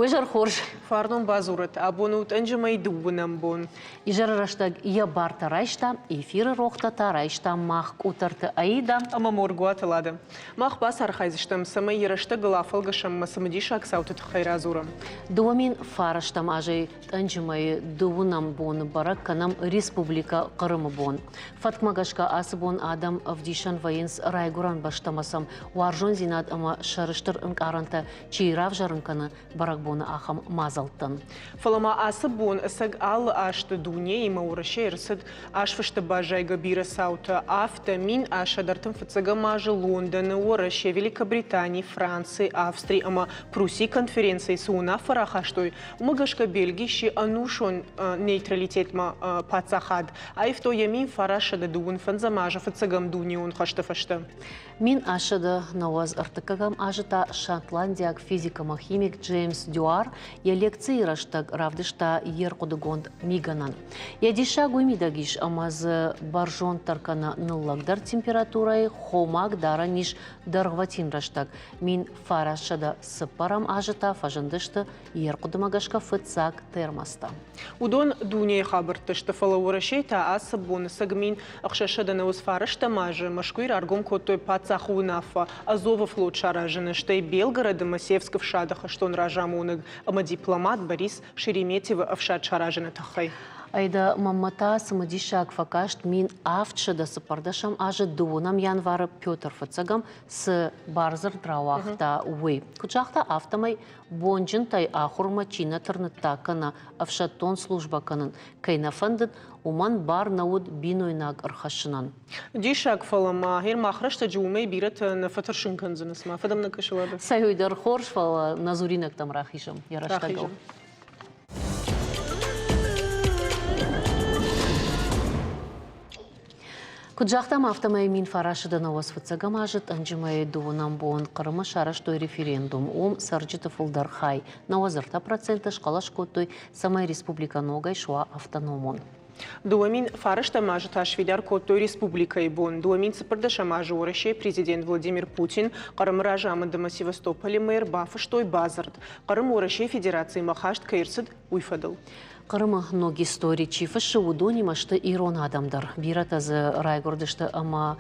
Уе зӕр хорз. Фарнон бадзурӕд, абон у тъӕнджы мӕй дыууынӕм бон. Изӕры рӕстӕг йӕ бартӕ райста, эфиры рохтӕ та райста мах Къутӕрты Аида ӕмӕ Моргуаты Лада. Мах бацархайдзыстӕм, цӕмӕй йӕ рӕстӕгыл афӕлгӕсӕм ӕмӕ цымыдисаг цауты тыххӕй радзурӕм. 2009 азӕй тъӕнджы мӕйы дыууынӕм боны бӕрӕг кӕнӕм Республикӕ Хъырымы бон. Фӕткмӕ гӕсгӕ ацы бон адӕм ӕвдисӕн вӕййынц райгуырӕн бӕстӕмӕ сӕм уарзондзинад ӕмӕ сӕрыстыр ӕнкъарӕнтӕ чи равзӕрын кӕны, бӕрӕгбоны ахӕм мадзӕлттӕн. Фӕлӕ ма ацы бон ӕцӕг алы азты дунеимӕ Уӕрӕсейы ӕрцыд азфысты баззайгӕ бирӕ цаутӕ. Афтӕ, 1135 азы Лондоны, Уӕрӕсе, Великобритани, Франци, Австри ӕмӕ Пруссийы конференцийы цы уынаффӕ рахастой, уымӕ гӕсгӕ Бельги сси ӕнусон нейтралитетмӕ паддзахад. Аивтой йӕ 1925 азы фыццӕгӕм дунеон хӕсты фӕстӕ. 1893 азы та шотландиаг физик ӕмӕ химик Джеймс Дюар йӕ лекцийы рӕстӕг равдыста йе рхъуыдыгонд мигӕнӕн. Йӕ диссаг уый мидӕг ис, ӕмӕ дзы бӕрзонддӕр кӕнӕ ныллӕгдӕр температурӕйы хомаг дарӕн ис дӕргъвӕтин рӕстӕг. 1904 азы та фӕзындысты йе рхъуыдымӕ гӕсгӕ фыццаг термостӕ. Уыдон дунейы хабӕрттӕ сты, фӕлӕ Уӕрӕсейы та ацы боны цӕг 1609 азы Мӕскуыйы раргом кодтой паддзахы уынаффӕ Азовы флот саразыны, стӕй Белгороды Мосевскы фсады хӕстон разамонӕг ӕмӕ дипломат Борис Шереметьевы ӕфсад саразыны тыххӕй. Айда мӕнмӕ та цымыдисаг фӕкаст 1714 азы дыууынӕм январы Петр Фыццӕгӕм цы бардзырд рауагъта, уый. Куыд загъта, афтӕмӕй бонджынтӕй ахуырмӕ чи нӕ тырныдта кӕнӕ ӕфсӕддон службӕ кӕнын кӕй нӕ фӕндыд, уымӕн бар нӕ уыд бинойнаг ӕрхӕссынӕн. Диссаг, фӕлӕ ма гъер мах рӕстӕджы уымӕй бирӕтӕ нӕ фӕтӕрсын кӕндзӕн, цыма фӕдӕм нӕ кӕсы уӕдӕ. Цӕй уый дӕр хорз, фӕлӕ нӕ дзуринӕгтӕм рахизӕм йӕ рӕстӕгыл. Куыд загътам, афтӕмӕй 1990 фыццӕгӕм азы тъӕнджы мӕйы дыууынӕм бон Хъырымы сарӕзтой референдум. Уым цӕрджыты фылдӕр хай, 93% схъӕлӕс кодтой, цӕмӕй республикӕ ногӕй суа автономон. 2009 азы та сфидар кодтой республикӕйы бон. 2014 азы Уӕрӕсейы президент Владимир Путин Хъырымы разамынд ӕмӕ Севастополы мэр бафыстой бадзырд, Хъырым Уӕрӕсейы Федерациимӕ хаст кӕй ӕрцыд, уый фӕдыл. Хъырымы ног истори чи фыссы, уыдонимӕ сты ирон адӕм дӕр. Бирӕтӕ дзы райгуырдысты ӕмӕ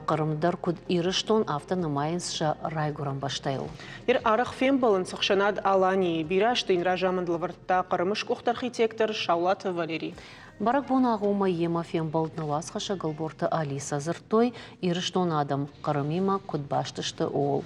Хъырым дӕр куыд Ирыстон, афтӕ нымайынц сӕ райгуырӕн бӕстӕйыл. Ир арӕх фембӕлынц ӕхсӕнад Аланийы. Бирӕ азты йын разамынд лӕвӕрдта Хъырымы сгуыхт архитектор Саулаты Валерий. Бӕрӕгбон агъоммӕ йемӕ фембӕлд нӕ уацхӕссӕг Ӕлборты Алиса. Дзырдтой, Ирыстоны адӕм Хъырымимӕ куыд баст сты, ууыл.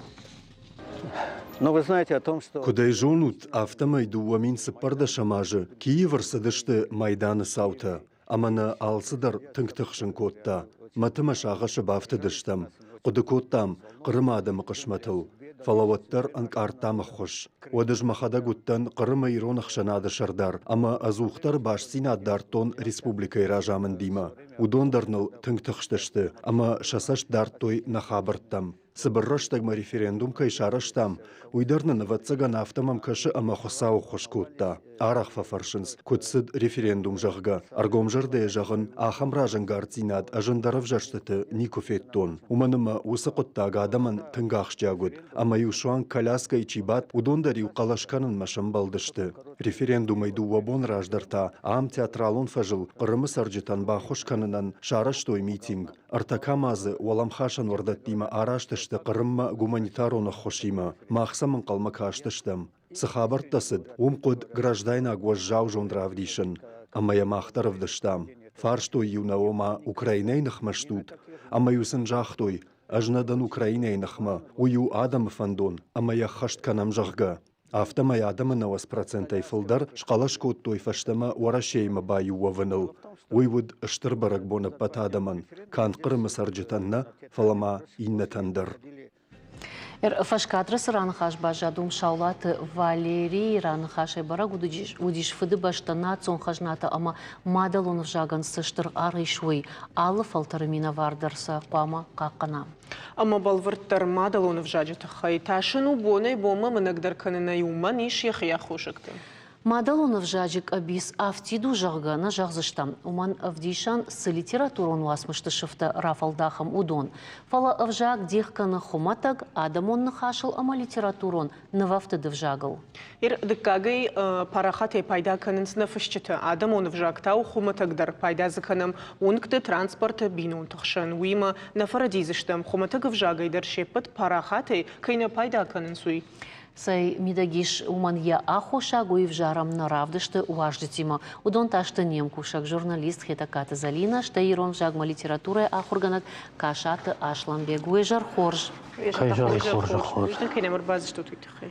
Куыд ӕй зонут, афтӕмӕй 2014 азы Киевы ӕрцыдысты Майданы цаутӕ, ӕмӕ нӕ алцыдӕр тынг тыхсын кодта. Мӕты мӕ сагъӕсы бафтыдыстӕм, хъуыды кодтам Хъырымы адӕмы хъысмӕтыл, фӕлӕ уӕддӕр ӕнкъардтам ӕххуыс. Уӕд ӕз мӕхӕдӕг уыдтӕн Хъырымы ирон ӕхсӕнады сӕрдар ӕмӕ ӕдзухдӕр бастдзинад дардтон республикӕйы разамындимӕ. Уыдон дӕр ныл тынг тыхстысты ӕмӕ сӕ цӕст дардтой нӕ хабӕрттӕм. Цыбыр рӕстӕгмӕ референдум кӕй сарӕзтам, уый дӕр нын, ӕвӕццӕгӕн, афтӕ мӕм кӕсы ӕмӕ Хуыцау ӕххуыс кодта. Арӕх фӕфӕрсынц, куыд цыд референдум, зӕгъгӕ. Ӕргомзӕрдӕйӕ зӕгъын, ахӕм разӕнгарддзинад ӕз ӕндӕр ӕвзӕрстыты никуы федтон. Уымӕн ӕмӕ уыцы хъуыддаг адӕмӕн тынг ахсджиаг уыд, ӕмӕ-иу суанг коляскӕйы чи бадт, уыдон дӕр-иу хъӕлӕс кӕнынмӕ сӕмбӕлдысты. Референдумӕй дыууӕ бон раздӕр та ам театралон фӕзыл Хъырымы цӕрджытӕн баххуыс кӕнынӕн сарӕзтой митинг. Ӕртӕ КАМАЗ-ы уӕлӕмхасӕн уӕрдӕттимӕ араст сты Хъырыммӕ гуманитарон ӕххуысимӕ. Мах сӕм ӕнхъӕлмӕ кастыстӕм. Цы хабӕрттӕ цыд, уым хъуыд граждайнаг уӕззау зонд равдисын. Ӕмӕ йӕ мах дӕр ӕвдыстам. Фарстой-иу нӕ, ома, Украинӕйы ныхмӕ стут? Ӕмӕ-иу сын загътой, ӕз нӕ дӕн Украинӕйы ныхмӕ, уый у адӕмы фӕндон, ӕмӕ йӕ ӕххӕст кӕнӕм, зӕгъгӕ. Афтӕмӕй адӕмы 90%-ӕй фылдӕр схъӕлӕс кодтой фӕстӕмӕ Уӕрӕсеимӕ баиу уӕвыныл. Уый уыд стыр бӕрӕгбон ӕппӕт адӕмӕн, канд Хъырымы цӕрджытӕн нӕ, фӕлӕ ма иннӕтӕн дӕр. Фӕскадры цы раныхас баззад, уым Саулаты Валерийы раныхасӕй бӕрӕг уыдис Фыдыбӕстӕ, национ хӕзнатӕ ӕмӕ мадӕлон ӕвзагӕн цы стыр аргъ ис, уый. Алы фӕлтӕры минӕвар дӕр сӕ хъуамӕ хъахъхъӕна. Ӕмӕ бӕлвырддӕр мадӕлон ӕвзаджы тыххӕй тас ын у бонӕй-бонмӕ мынӕгдӕр кӕнынӕй уымӕн ис йӕхи аххосӕгтӕ. Мадӕлон ӕвзаджы къӕбиц афтид у, зӕгъгӕ, нӕ зӕгъдзыстӕм. Уымӕн ӕвдисӕн цы литературон уацмысты сыфтӕ рафӕлдахӕм, уыдон. Фӕлӕ ӕвзаг дих кӕны хуымӕтӕг адӕмон ныхасыл ӕмӕ литературон нывӕфтыд ӕвзагыл. Ир дыккагӕй парахатӕй пайда кӕнынц нӕ фысджытӕ. Адӕмон ӕвзаг та у хуымӕтӕгдӕр. Пайда дзы кӕнӕм уынгты, транспорты, бинонты хсӕн. Уыимӕ нӕ фӕрӕдидзыстӕм, хуымӕтӕг ӕвзагӕй дӕр се ппӕт парахатӕй кӕй нӕ пайда кӕнынц, уый. Цӕй мидӕг ис уымӕн йӕ аххосаг, уый ӕвзарӕм нӕ равдысты уазджытимӕ. Уыдон та сты не мкусӕг журналист Хетӕгкаты Зӕлинӕ, стӕй ирон ӕвзагмӕ литературӕйы ахуыргӕнӕг Касаты Асланбег. Уе зӕр хорз! Кӕй зӕгъы хорзы хорз. Кӕй нӕм ӕрбацыдыстут, уый тыххӕй.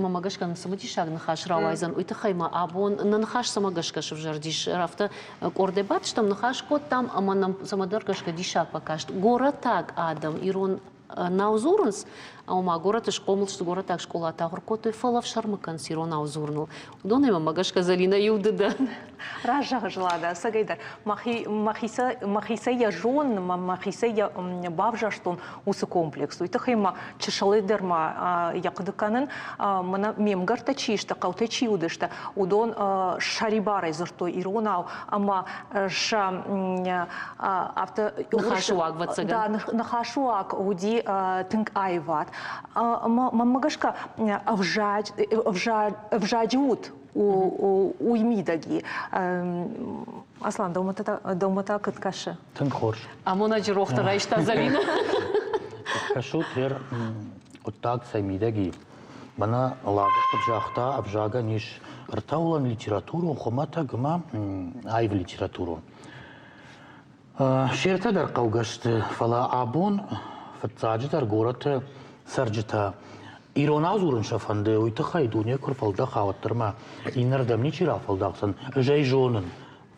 Мӕмӕ гӕсгӕ нын цымыдисаг ныхас рауайдзӕн, уый тыххӕй ма абон нӕ ныхас цӕмӕ гӕсгӕ сывзӕрдис, афтӕ къордӕй бадтыстӕм, ныхас кодтам ӕмӕ нӕм цӕмӕдӕр гӕсгӕ диссаг фӕкаст. Горӕтаг адӕм ирон нау дзурынц, ома горӕты схъомыл сты, горӕтаг скъолаты ахуыр кодтой, фӕлӕ ӕфсӕрмы кӕнынц иронау дзурыныл. Уыдонӕй мӕмӕ гӕсгӕ Зӕлинӕ иу ды дӕ. Раст зӕгъыс, Лада, ӕцӕгӕйдӕр мӕхицӕй йӕ зонын ӕмӕ мӕхицӕй йӕ бавзӕрстон уыцы комплекс. Уый тыххӕй ма чысылӕй дӕр ма йӕ хъуыды кӕнын, мӕнӕ ме мгӕрттӕ чи сты, хъӕутӕй чи уыдысты, уыдон сӕрибарӕй дзырдтой иронау ӕмӕ сӕ афтӕ ныхасы уаг ӕвӕццӕгӕн. Да, ныхасы уаг уыди тынг аивад. Ӕмӕ мӕнмӕ гӕсгӕ ӕвзаджы уд уый мидӕг и. Аслан, дӕумӕ та куыд кӕсы? Тынг хорз. Амонӕджы рохтӕ райста Зӕлинӕ. Кӕсут, ер хъуыддаг цӕй мидӕг и. Мӕнӕ Лада куыд загъта, ӕвзагӕн ис ӕртӕуылӕн литературон, хуымӕтӕг ӕмӕ аив литературон. Се ртӕ дӕр хъӕугӕ сты, фӕлӕ абон фыццаджыдӕр горӕты цӕрджытӕ иронау дзурын сӕ фӕнды, уый тыххӕй дуне куы рфӕлдӕха, уӕддӕр ма иннӕрдӕм ничи рафӕлдахдзӕн, ӕз ӕй зонын,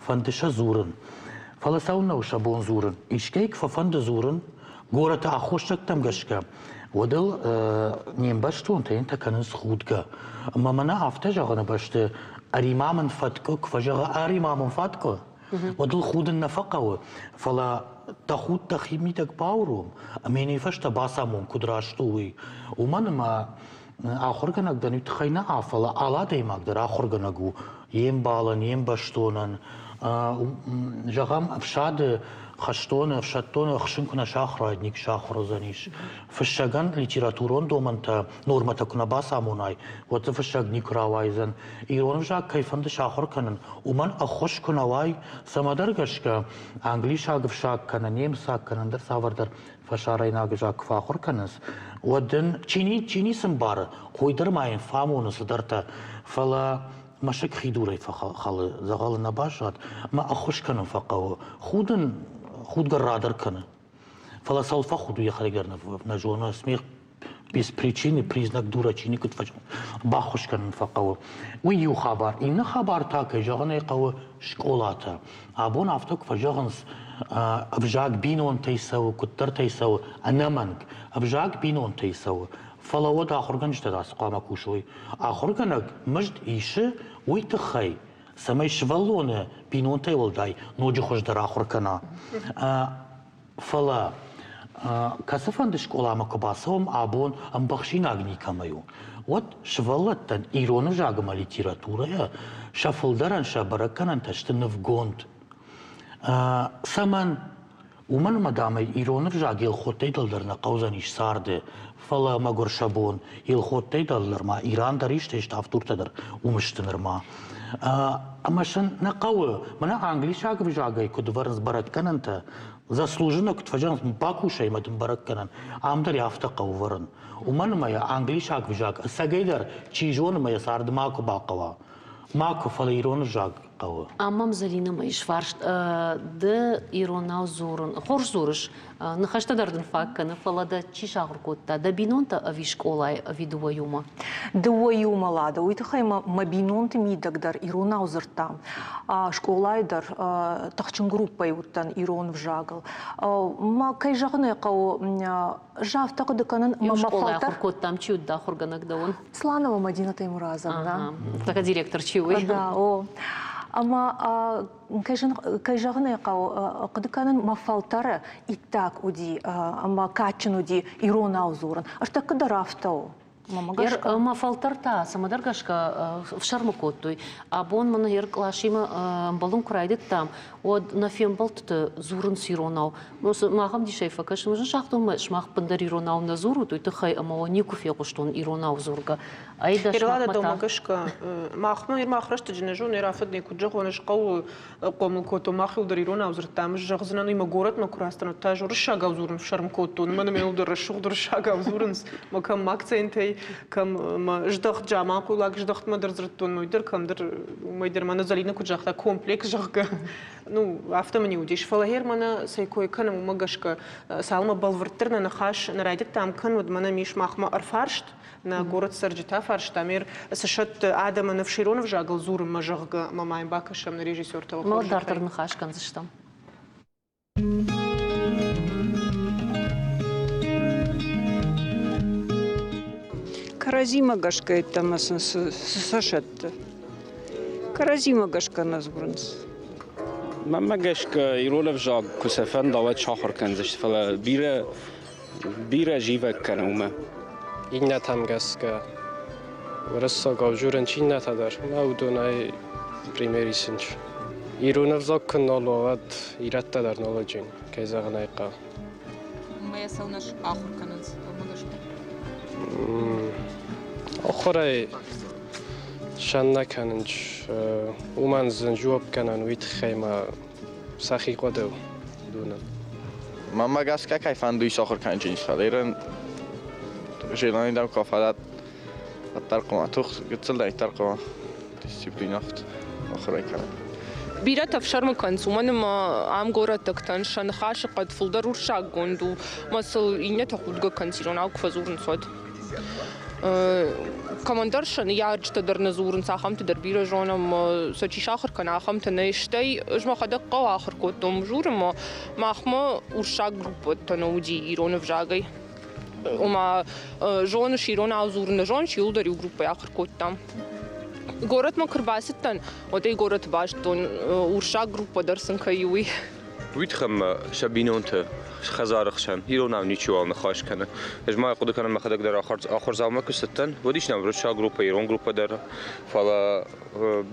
фӕнды сӕ дзурын. Фӕлӕ цӕуылнӕ у сӕ бон дзурын? Искӕй куы фӕфӕнды дзурын, горӕты аххосӕгтӕм гӕсгӕ, уӕд ыл не мбӕстонтӕ йын кӕнынц худгӕ. Ӕмӕ мӕнӕ афтӕ зӕгъыны бӕсты ӕри-ма мын фӕткъуы, куы фӕзӕгъы ӕри-ма мын фӕткъуы, уӕд ыл худын нӕ фӕхъӕуы, фӕлӕ дӕ худ дӕхи мидӕг бауром ӕмӕ йын уый фӕстӕ бацамон, куыд раст у, уый. Уымӕн ӕмӕ ахуыргӕнӕг дӕн уый тыххӕй нӕ, фӕлӕ алы адӕймаг дӕр ахуыргӕнӕг у йе мбалӕн, йе мбӕстонӕн. Зӕгъӕм, ӕфсады хӕстоны, ӕфсӕддоны ӕхсын куы нӕ сахуыр уаид, никуы сахуыр уыдзӕнис. Фыссӕгӕн литературон домӕнтӕ, нормӕтӕ куы нӕ бацамонай, уӕд дзы фыссӕг никуы рауайдзӕн. Ирон ӕвзаг кӕй фӕнды сахуыр кӕнын, уымӕн ӕххуыс куы нӕ уай, цӕмӕдӕр гӕсгӕ англисаг ӕвзаг кӕнӕ немыцаг кӕнӕ ӕндӕр цавӕрдӕр фӕсарӕйнаг ӕвзаг куы фӕахуыр кӕнынц, уӕд ын чи, чи ницы мбары, уый дӕр ма йын фӕамоны цыдӕртӕ, фӕлӕ мӕсыг хидурӕй фӕхӕлы, дзӕгъӕлы нӕ баззад, ӕмӕ ӕххуыс кӕнын фӕхъӕуы. Худын худгӕ радӕр кӕны. Фӕлӕ цӕуыл фӕхуды, йӕхӕдӕг дӕр нӕ зоны. Смех без причины, признак дурачини куыд баххуыс кӕнын фӕхъӕуы. Уый иу хабар. Иннӕ хабар та, кӕй зӕгъын ӕй хъӕуы, скъолатӕ. Абон афтӕ куы фӕзӕгъынц, ӕвзаг бинонтӕй цӕуы, куыддӕртӕй цӕуы, ӕнӕмӕнг, ӕвзаг бинонтӕй цӕуы. Фӕлӕ уӕд ахуыргӕнджытӕ та цы хъуамӕ кусой? Ахуыргӕнӕг мызд исы уый тыххӕй, цӕмӕй сывӕллоны бинонтӕй уӕлдай ноджы хуыздӕр ахуыр кӕна. Фӕлӕ кӕцыфӕнды скъоламӕ куы бацӕуӕм, абон ӕмбӕхсинаг никӕмӕй у, уӕд сывӕллӕттӕн ирон ӕвзаг ӕмӕ литературӕйӕ сӕ фылдӕрӕн сӕ бӕрӕггӕнӕнтӕ сты нывгонд. Цӕмӕн? Уымӕн ӕмӕ, дам, ирон ӕвзаг Елхоттӕй дӕлдӕр нӕ хъӕудзӕнис царды, фӕлӕ мӕгуыр сӕ бон, Елхоттӕй дӕлдӕр ма Иран дӕр ис, ставдуртӕ дӕр уым сты нырма. Ӕмӕ сын нӕ хъӕуы, мӕнӕ англисаг ӕвзагӕй куыд вӕрынц бӕрӕггӕнӕнтӕ, заслуженно куыд фӕзӕгъынц, бакусай ӕмӕ дын бӕрӕггӕнӕн, ам дӕр афтӕ хъӕуы вӕрын. Уымӕн ӕмӕ йӕ англисаг ӕвзаг ӕцӕгӕйдӕр чи зоны ӕмӕ йӕ царды макуы бахъӕуа. Макуы, фӕлӕ ирон ӕвзаг хъӕуы. Ам мӕм Зӕлинӕмӕ ис фарст. Ды иронау дзурын, хорз дзурыс, ныхӕстӕ дӕр дын фаг кӕны, фӕлӕ дӕ чи сахуыр кодта, дӕ бинонтӕ ӕви скъолайы, ӕви дыууӕ иумӕ? Дыууӕ иумӕ, Лада. Уый тыххӕй мӕ мӕ бинонты мидӕг дӕр иронау дзырдтам. Скъолайы дӕр тыхджын группӕйы уыдтӕн ирон ӕвзагыл. Мӕ кӕй зӕгъын ӕй хъӕуы, ӕз афтӕ хъуыды кӕнын, мӕ фӕлтӕр кодтам, чи уыд дӕ ахуыргӕнӕг дӕуӕн? Сланова Мадина Таймуразовна. Такая директор чи уый? Да, о. Ӕмӕ кӕй зӕгъын ӕй хъӕуы, хъуыды кӕнын мӕ фӕлтӕры иттӕг уыди ӕмӕ кадджын уыди иронау дзурын. Ӕртӕккӕ дӕр афтӕ у. Мӕ фӕлтӕртӕ цӕмӕдӕр гӕсгӕ ӕфсӕрмы кодтой. Абон мын йӕ къласимӕ ӕмбӕлын куы райдыдтам, уӕд нӕ фембӕлдтыты дзурынц иронау. Махӕм дисӕй фӕкӕсын, ӕз загътон, сымах бындӕр иронау нӕ дзурут, уый тыххӕй ӕмӕ уӕ никуы фехъуыстон иронау дзургӕ. Ай дӕ Ирлада дӕумӕ гӕсгӕ, махмӕ мах рӕстӕджы нӕ зоны, рафыд куыд зӕгъон, ӕз хъӕуы хъомыл кодтон, мах-иу дӕр иронау дзырдтам, ӕз зӕгъдзынӕн, уый мӕ горӕтмӕ куы рацыдтӕн, уӕд та ӕз уырыссагау дзурын фсӕрм кодтон, мӕн ӕмӕ дӕр рӕсугъд уырыссагау дзурынц, мӕ кӕм акцентӕй, кӕм мӕ здӕхт заманхъуйлаг здӕхтмӕ дӕр дзырдтон, уый дӕр кӕмдӕр, уымӕй дӕр мӕнӕ Зӕлинӕ куыд загъта, комплекс, зӕгъгӕ, ну, афтӕ мын уыдис. Фӕлӕ гъер мӕнӕ цӕй кой кӕнӕм, уымӕ гӕсгӕ, цалынмӕ бӕлвырддӕр нӕ ныхас нӕ райдыдтам кӕн, уӕд мӕнӕ ис махмӕ ӕрфарст, нӕ горӕт цӕрджытӕ фарста мер цы сӕтты адӕмы ныфс ирон ӕвзагыл дзурынмӕ, зӕгъгӕ, ӕмӕ ма йын бакӕсӕм нӕ режиссертӕ. Мӕ дарддӕр ныхас кӕндзыстӕм. Кӕрӕдзимӕ гӕсгӕ йеддӕмӕ сын цы сӕ сӕтты? Кӕрӕдзимӕ гӕсгӕ нӕ дзурынц. Мӕнмӕ гӕсгӕ ирон ӕвзаг куы сӕ фӕнда, уӕд сахуыр кӕндзысты, фӕлӕ бирӕ бирӕ зивӕг кӕны уымӕ. Иннӕтӕм гӕсгӕ уырыссагау дзурынц иннӕтӕ дӕр, ӕмӕ уыдонӕй пример исынц. Ирон ӕвзаг куы нал уа, уӕд ирӕттӕ дӕр нал уыджын, кӕй зӕгъын ӕй хъӕуы. Мӕ цӕуылнӕ ахуыр кӕнынц, уымӕ гӕсгӕ? Ахуырӕй сӕ нӕ кӕнынц. Уымӕн зын дзуапп кӕнӕн уый тыххӕй ма сӕхи хъуыды уыдонӕн. Мӕнмӕ гӕсгӕ кӕй фӕнды исахуыр кӕнын фӕлӕ желание дӕм куы фадат ӕддӕр хъуамӕ тух гыццыл дӕр хъуамӕ дисциплинӕхт ахуырӕй кӕнын. Бирӕтӕ ӕфсӕрмы кӕнынц, уымӕн ӕмӕ ам горӕттӕгтӕн сӕ ныхасы хъӕд фылдӕр урсаггонд у, ӕмӕ сыл иннӕтӕ худгӕ кӕнынц, иронау куы фӕдзурынц, уӕд. Кӕмӕндӕр сӕ ныййарджытӕ дӕр нӕ дзурынц, ахӕмты дӕр бирӕ зонӕм, сӕ чи сахуыр кӕна, ахӕмтӕ нӕ. Стӕй ӕз мӕхӕдӕг хъӕуы ахуыр кодтон Мызуры-мӕ, махмӕ урссаг группӕтӕ нӕ уыди ирон ӕвзагӕй. Ома, зоныс иронау дзурын нӕ зоныс, иуылдӕр иу группӕйы ахуыр кодтам. Горӕтмӕ куы рбацыдтӕн, уӕд ӕй горӕты базыдтон, урссаг группӕ дӕр сын кӕй у, уый. Уый тыххӕй мӕ сӕ бинонты хӕдзары хсӕн иронау ничиуал ныхас кӕны. Ӕз ма хъуыды кӕнын, мӕхӕдӕг дӕр ахуырдзаумӕ куы цыдтӕн, уӕд ис нӕм уырыссаг группӕ, ирон группӕ дӕр, фӕлӕ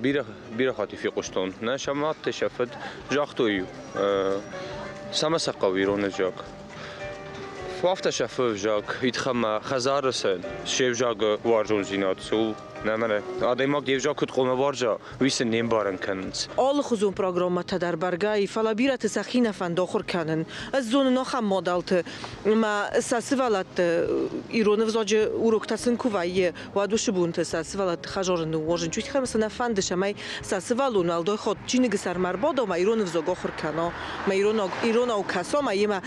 бирӕ, бирӕ хатт фехъуыстон. Нӕ сӕ мадтӕ, сӕ фыд загътой, цӕмӕ сӕ хъӕуы ирон ӕвзаг. Афтӕ сӕ февзаг, уый тыххӕй мӕ хӕдзары сӕ се взагы уарзондзинад цы у, нӕ мӕнӕ адӕймаг йе взаг куыд хъуамӕ уарза, уый сын не мбарын кӕнынц. Алыхуызон программӕтӕ дӕр бӕргӕ и, фӕлӕ бирӕты сӕхи нӕ фӕнды ахуыр кӕнын. Ӕз зонын ахӕм мадӕлты, ӕмӕ сӕ сывӕллӕтты ирон ӕвзаджы уроктӕ сын куы вӕййы, уӕд уыцы бонты сӕ сывӕллӕтты хӕдзары ныууадзын. Чуть сын нӕ фӕнды, цӕмӕй сӕ сывӕллон уӕлдай хатт чиныгы сӕрмӕ ӕрбада ӕмӕ ирон ӕвзаг ахуыр кӕна, ӕмӕ иронау кӕса ӕмӕ йемӕ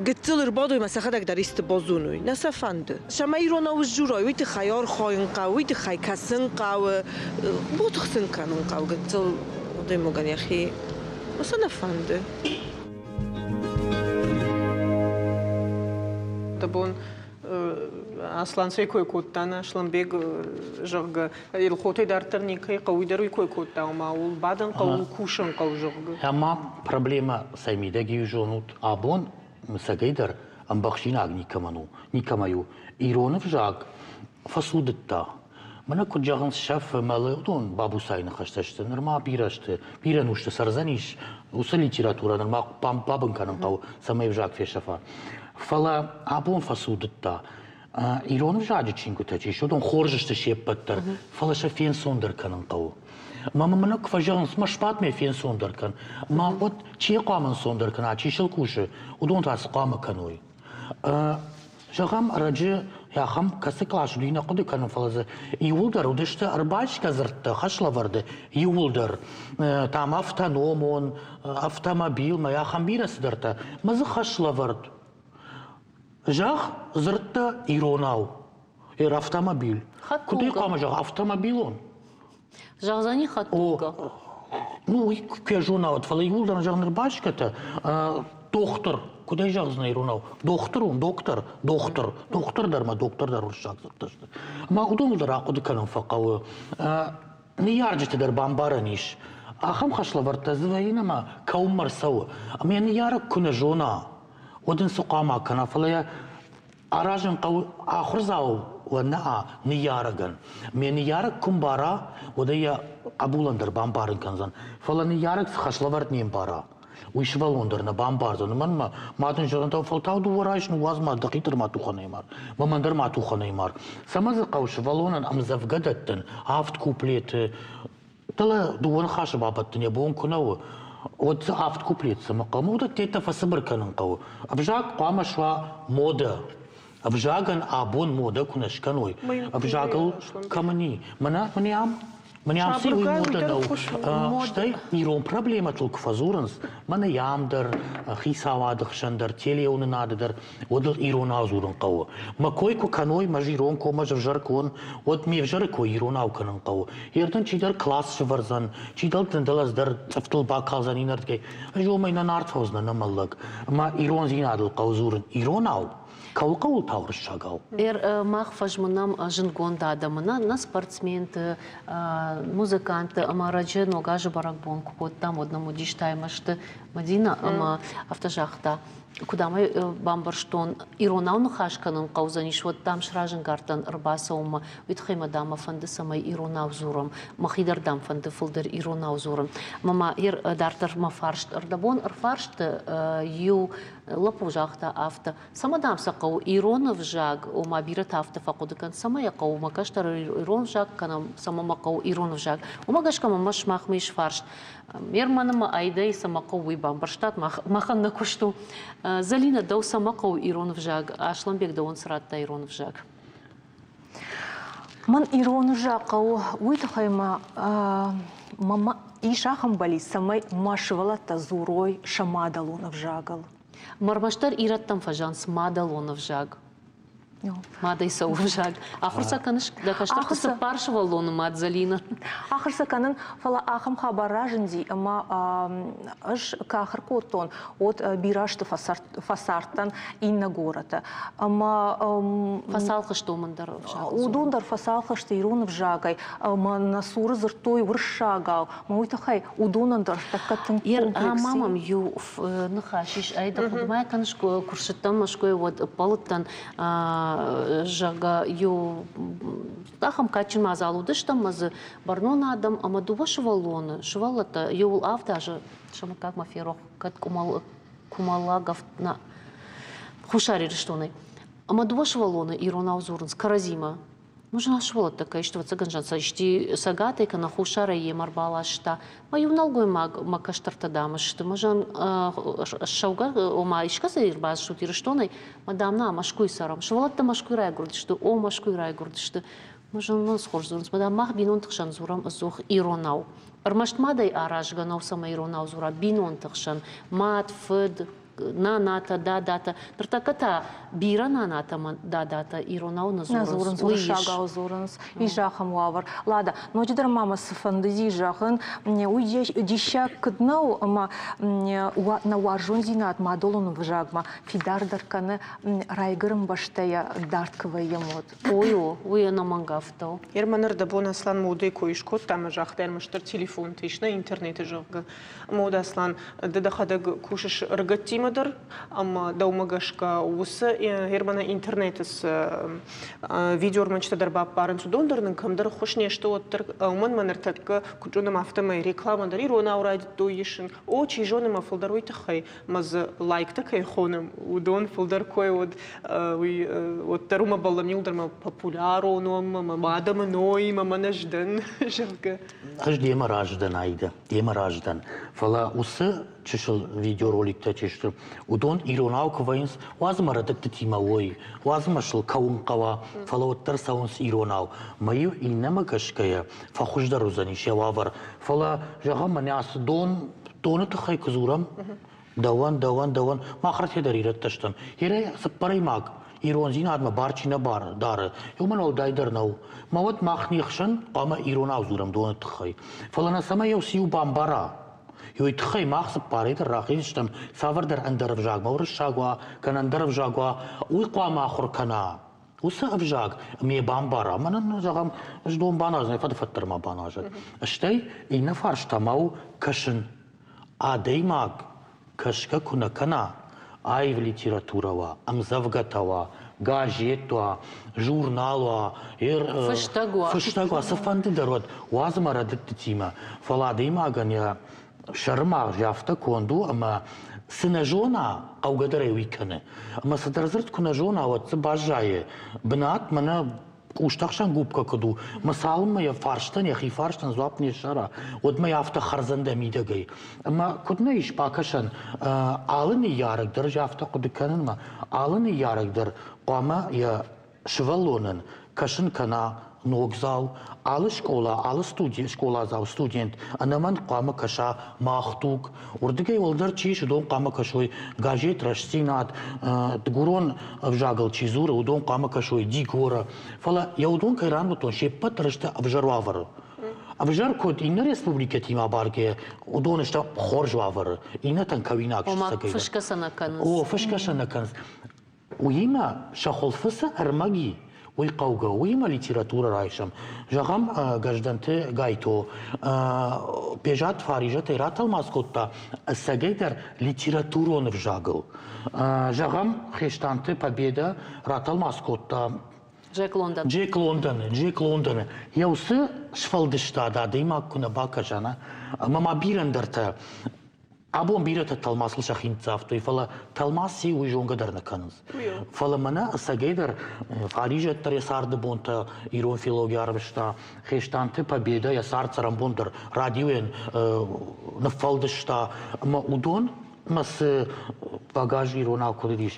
гыццыл ӕрбадой ӕмӕ сӕхӕдӕг дӕр исты базоной. Нӕ сӕ фӕнды. Цӕмӕй иронау сдзурой, уый тыххӕй архайын хъӕуы, уый тыххӕй кӕсын хъӕуы, ботыхсын кӕнын хъӕуы гыццыл адӕймагӕн йӕхи. Цы нӕ фӕнды. Бон Аслан цӕй кой кодта, нӕ Асланбег, зӕгъгӕ, Елхотӕй дарддӕр никӕй хъӕуы дӕр уый кой кодта, ома ууыл бадын хъӕуы, кусын хъӕуы, зӕгъгӕ. Ӕмӕ проблемӕ цӕй мидӕг иу зонут, абон цӕгӕй дӕр ӕмбӕхсинаг никӕмӕн у, никӕмӕй у. Ирон ӕвзаг фӕцудыдта. Мӕнӕ куыд зӕгъынц, сӕфы, мӕлы, уыдон бабусайы ныхӕстӕ сты. Нырма бирӕ сты, бирӕ нусты цӕрдзӕнис, уыцы литературӕ нырма бабын кӕнын хъӕуы, цӕмӕй ӕвзаг фесӕфа. Фӕлӕ абон фӕцудыдта. Ирон ӕвзаджы чингуытӕ чи сты, уыдон хорз сты се ппӕт дӕр, фӕлӕ сӕ фенцондӕр кӕнын хъӕуы. Мӕ мын куы фӕзӕгъынц, мӕ сбад мӕ фенцондӕр кӕн. Мӕ уӕд чи хъуамӕ ӕнцондӕр кӕна, чи сыл кусы, уыдон та цы хъуамӕ кӕной? Зӕгъӕм, ӕрӕджы ахӕм кӕцы кълас уыди, нӕ хъуыды кӕнын, фӕлӕ дзы иууылдӕр уыдысты ӕрбайсгӕ дзырдтӕ, хӕслӕвӕрды иууылдӕр. Там автономон, автомобилмӕ, ахӕм бирӕ цыдӕртӕ. Мӕ дзы хӕслӕвӕрд. Зӕгъ, дзырдтӕ иронау. Автомобиль. Куыд ӕй хъуамӕ зӕгъ, автомобилон? Зӕгъдзӕни хӕдтулгӕ. Ну, уый куы зонауд, фӕлӕ иууылдӕр зӕгъ нырбасгӕтӕ, дохтыр, куыд ӕй зӕгъдзынӕ иронау? Дохтыр у, доктор, дохтыр, дохтыр дӕр ма доктор дӕр уырыссаг дзырдтӕ сты. Ӕмӕ уыдоныл дӕр ахъуыды кӕнын фӕхъӕуы. Ныййарджыты дӕр бамбарӕн ис. Ахӕм хӕслӕвӕрдтӕ дзы вӕййы ӕмӕ кӕуынмӕ рцӕуы. Ӕмӕ йӕ ныййарӕг куы нӕ зона, уӕд ын цы хъуамӕ кӕна, фӕлӕ йӕ Аразын хъӕуы ахуырдзау нӕ ныййарӕгӕн. Ме ныййарӕг куы мбара, уӕд ӕй йӕ хъӕбулӕн дӕр бамбарын кӕндзӕн. Фӕлӕ ныййарӕг цы хӕслӕвӕрд не мбара, уый сывӕллон дӕр нӕ бамбардзӕн. Уымӕн ӕмӕ мад ын зӕгъын, фӕлтау дыууӕ райс, ныууадз ма дӕхи дӕр ма тухӕнӕй мар, мӕн дӕр ма тухӕнӕй мар. Цӕмӕ дзы хъӕуы сывӕллонӕн ӕмдзӕвгӕ дӕттын, авд куплеты, Дӕлӕ дыууӕ ныхасы бабӕттын йӕ бон куы нӕ у, уӕд дзы авд куплет цӕмӕ хъӕуы? Уыдӕттӕ фӕцыбыр кӕнын хъӕуы. Ӕвзаг хъуамӕ суа модӕ. Ӕвзагӕн абон модӕ куы нӕ скӕной, ӕвзагыл кӕм ни? Мӕнӕ мӕнӕ ам мӕнӕ ам цы уый модӕ нӕу. Стӕй ирон проблемӕтыл куы фӕдзурынц, мӕнӕ ам дӕр, хицауады хсӕн дӕр, телеуынынады дӕр, уӕд ыл иронау дзурын хъӕуы. Мӕ кой куы кӕной, мӕ ирон кой, мӕ ӕвзӕр кой, уӕд ме взӕры кой иронау кӕнын хъӕуы. Ердын чидӕр класс сӕвӕрдзӕн, чидӕр дын дӕр цъыфтыл бакалдзӕн иннӕрдыгӕй. Ӕз уымӕй нӕ нарт фӕуыдзынӕн, нӕ мӕллӕг. Ӕмӕ ирондзинадыл хъӕуы дзурын иронау, кӕуыл хъӕуыл та уырыссагау. Мах фӕзмынӕм зындгонд адӕмы, нӕ спортсменты, музыкантты ӕмӕ раджы Ног азы бӕрӕгбон куы кодтам, уӕд нӕм уыдис Таймӕзты Мадинӕ ӕмӕ афтӕ загъта, куыд ӕм ӕй бамбӕрстон, иронау ныхас кӕнын хъӕудзӕнис, уӕд дам сразӕнгард дӕн ӕрбацӕуынмӕ. Уый тыххӕй мӕ дам мӕ фӕнды, цӕмӕй иронау дзурӕм. Мӕхи дӕр дам фӕнды фылдӕр иронау дзурын. Ӕмӕ ма дарддӕр мӕ фарст ӕрдӕбон ӕрфарсты иу лӕппу загъта афтӕ, цӕмӕ дам сӕ хъӕуы ирон ӕвзаг, ома бирӕтӕ афтӕ фӕхъуыды кӕн, цӕмӕ йӕ хъӕуы мӕ кӕстӕр ирон ӕвзаг кӕнӕ цӕмӕ мӕ хъӕуы ирон ӕвзаг. Уымӕ гӕсгӕ мӕ сымахмӕ ис фарст. Ме рмӕны мӕ айдӕй цӕмӕ хъӕуы, уый бамбӕрстат, махӕн нӕ куыст у. Зӕлинӕ, дӕу цӕмӕ хъӕуы ирон ӕвзаг? Аслӕнбег дӕуӕн цы радта ирон ӕвзаг? Мӕн ирон ӕвзаг хъӕуы уый тыххӕй ма мӕ ис ахӕм бӕллиц, цӕмӕй мӕ сывӕллӕттӕ дзурой сӕ мадӕлон ӕвзагыл. Ӕрмӕстдӕр ирӕттӕм фӕзӕгъынц мадӕлон ӕвзаг. Мадӕй цӕуы ӕвзаг. Ахуыр сӕ кӕныс дӕ кӕстӕрты цыппар сывӕллоны мад Зӕлинӕ? Ахуыр сӕ кӕнын, фӕлӕ ахӕм хабар разынди, ӕмӕ ӕз куы ахуыр кодтон, уӕд бирӕ азты фӕцардтӕн иннӕ горӕты. Ӕмӕ Фӕцалх сты уымӕн дӕр ӕвзагыл. Уыдон дӕр фӕцалх сты ирон ӕвзагӕй, ӕмӕ нӕ цуры дзырдтой уырыссагау. Мӕ уый тыххӕй уыдонӕн дӕр тӕккӕ тынг комплекс. Ӕмӕ мӕм иу ныхас ис, ӕй дӕ хъуыдымӕ кӕныс, куы рцыдтӕн Мӕскуыйы, уӕд ӕппӕлыдтӕн, зӕгъгӕ, иу ахӕм кадджын мадзал уыдыстӕм ӕмӕ дзы бӕрнон адӕм ӕмӕ дыууӕ сывӕллоны, сывӕллӕттӕ иуыл авд азы, сӕ мыггаг мӕ ферох, кӕд Кумалагов, на Хуссар Ирыстонӕй. Ӕмӕ дыууӕ сывӕллоны иронау дзурынц кӕрӕдзимӕ. Нужна сывӕллӕттӕ кӕй сты, ӕвӕццӕгӕн, сӕ исчи цӕгатӕй кӕнӕ хуссарӕй йемӕ ӕрбаласта. Мӕ иу нӕлгоймаг мӕ кӕстӕртӕ, дам, сты. Мӕ зӕн ссӕугӕ, ома искӕцӕй ӕрбацыдут Ирыстонӕй, мӕ дам, на Мӕскуыйы цӕрӕм. Сывӕллӕттӕ Мӕскуыйы райгуырдысты, о, Мӕскуыйы райгуырдысты. Мӕ зӕн ныл хорз дзурынц, мӕ дам, мах бинонты хсӕн дзурӕм ӕдзух иронау. Ӕрмӕст мадӕй аразгӕ нӕу, цӕмӕй иронау дзура бинонты хсӕн. Мад, фыд, нанатӕ, дадатӕ. Ныртӕккӕ та бирӕ нанатӕ ӕмӕ дадатӕ иронау нӕ дзурынц. Нӕ дзурынц, уырыссагау дзурынц. Ис ахӕм уавӕр. Лада, ноджыдӕр ма мӕ цы фӕндыди зӕгъын, уый диссаг куыд нӕу, ӕмӕ нӕ уарзондзинад мадӕлон ӕвзагмӕ фидардӕр кӕны райгуырӕн бӕстӕйӕ дард куы вӕййӕм, уӕд. Ой, о, уый ӕнӕмӕнг афтӕ у. Ерман ӕрдӕбон Аслан модӕй кой скодта ӕмӕ загъта, ӕрмӕстдӕр телефонты ис, нӕ интернеты, зӕгъгӕ. Ӕмӕ уӕд Аслан, ды дӕхӕдӕг кусыс ӕрыгӕттимӕ дӕр, ӕмӕ дӕумӕ гӕсгӕ уыцы Ерманы интернеты цы видеоӕрмӕджытӕ дӕр баппарынц, уыдон дӕр нын кӕмдӕр ӕххуыс не сты, уӕддӕр уымӕн мӕ ныртӕккӕ, куыд зонӕм, афтӕмӕй рекламӕ дӕр иронау райдыдтой исын. О, чи зоны, мӕ фылдӕр уый тыххӕй, ӕмӕ дзы лайктӕ кӕй хонӕм, уыдон фылдӕр кой уӕд, уый уӕддӕр уымӕ бӕллӕм иуылдӕр мӕ популярон уӕм, мӕ адӕмы ной, мӕ мӕнӕ ӕз дӕн, зӕгъгӕ. Ӕз демӕ разы дӕн, Аидӕ, демӕ разы дӕн. Фӕлӕ уыцы чысыл видеороликтӕ чи сты, уыдон иронау куы вӕййынц, уадз ӕмӕ рӕдыдтытимӕ уой, уадз ӕмӕ сыл кӕуын хъӕуа, фӕлӕ уӕддӕр цӕуынц иронау. Мӕ иу иннӕмӕ гӕсгӕйӕ фӕхуыздӕр уыдзӕнис йӕ уавӕр. Фӕлӕ, зӕгъӕм, мӕнӕ ацы дон доны тыххӕй куы дзурӕм, дӕуӕн, дӕуӕн, дӕуӕн, мах ӕртӕ дӕр ирӕттӕ стӕм. Ирӕй цыппӕрӕймаг ирондзинадмӕ бар чи нӕ бар дары, уымӕн уӕлдайдӕр нӕу. Мӕ уӕд мах не хсӕн хъуамӕ иронау дзурӕм доны тыххӕй. Фӕлӕ нӕ цӕмӕй еу циу бамбара, уый тыххӕй мах цыппарӕй дӕр рахиздзыстӕм цавӕрдӕр ӕндӕр ӕвзагмӕ уырыссаг уа, кӕнӕ ӕндӕр ӕвзаг уа, уый хъуамӕ ахуыр кӕна. Уыцы ӕвзаг ме бамбара, мӕнӕн, зӕгъӕм, ӕз дон баназын, фӕдфӕддӕр ма баназӕд. Стӕй иннӕ фарста ма у кӕсын. Адӕймаг кӕсгӕ куы нӕ кӕна, аив литературӕ уа, ӕмдзӕвгӕтӕ уа, газет уа, журнал уа, фыстӕг уа, фыстӕг уа, цыфӕнды дӕр уӕд, уадз мӕ рӕдыдтытимӕ. Фӕлӕ адӕймагӕн йӕ сӕрымагъз афтӕ конд у, ӕмӕ цы нӕ зона, хъӕугӕ дӕр ӕй уый кӕны. Ӕмӕ цыдӕр дзырд куы нӕ зона, уӕд дзы баззайы бынат, мӕнӕ къустӕхсӕн губкӕ куыд у, мӕ цалынмӕ йӕ фарстӕн, йӕхи фарстӕн дзуапп не ссара, уӕдмӕ йӕ афтӕ хӕрдзӕн дӕ мидӕгӕй. Ӕмӕ куыд нӕ ис бакӕсӕн, алы ныййарӕг дӕр афтӕ хъуыды кӕнынмӕ, алы ныййарӕг дӕр хъуамӕ йӕ сывӕллонӕн кӕсын кӕна ногдзау, алы скъола, алы студи, скъоладзау студент ӕнӕмӕнг хъуамӕ кӕса Мах дуг. Уырдыгӕй уӕлдӕр чи ис, уыдон хъуамӕ кӕсой газет Рӕстдзинад, дыгурон ӕвзагыл чи дзуры, уыдон хъуамӕ кӕсой Дигора. Фӕлӕ йӕ уыдон кӕй ранвӕдтон, се ппӕт дӕр сты ӕвзӕр уавӕры. Ӕвзӕр куыд иннӕ республикӕтимӕ абаргӕйӕ, уыдон сты хорз уавӕры, иннӕтӕн кӕуинаг Ома, фысгӕ сӕ нӕ кӕнынц. О, фысгӕ сӕ нӕ кӕнынц. Уыимӕ сӕ хуылфы цы ӕрмӕг и, уый хъӕугӕ, уыимӕ литературӕ райсӕм. Зӕгъӕм, Гӕздӕнты Гайто Бежат Фаризӕтӕй ратӕлмац кодта ӕцӕгӕйдӕр литературон ӕвзагыл. Зӕгъӕм, Хестанты Победа ратӕлмац кодта Джек Лондон. Джек Лондоны, Джек Лондоны. Йӕ уыцы сфӕлдыстад адӕймаг куы нӕ бакӕса, нӕ, ӕмӕ ма бирӕ ӕндӕртӕ. Абон бирӕтӕ тӕлмацыл сӕхи ныццавтой, фӕлӕ тӕлмац ци, уый зонгӕ дӕр нӕ кӕнынц. Фӕлӕ мӕнӕ ӕцӕгӕйдӕр Фаризӕт дӕр йӕ царды бонтӕ ирон филологи арвыста, Хестанты Победа йӕ цард цӕрӕнбон дӕр радиойӕн ныффӕлдыста, ӕмӕ уыдон ӕмӕ цы багаж иронау куыд уыдис,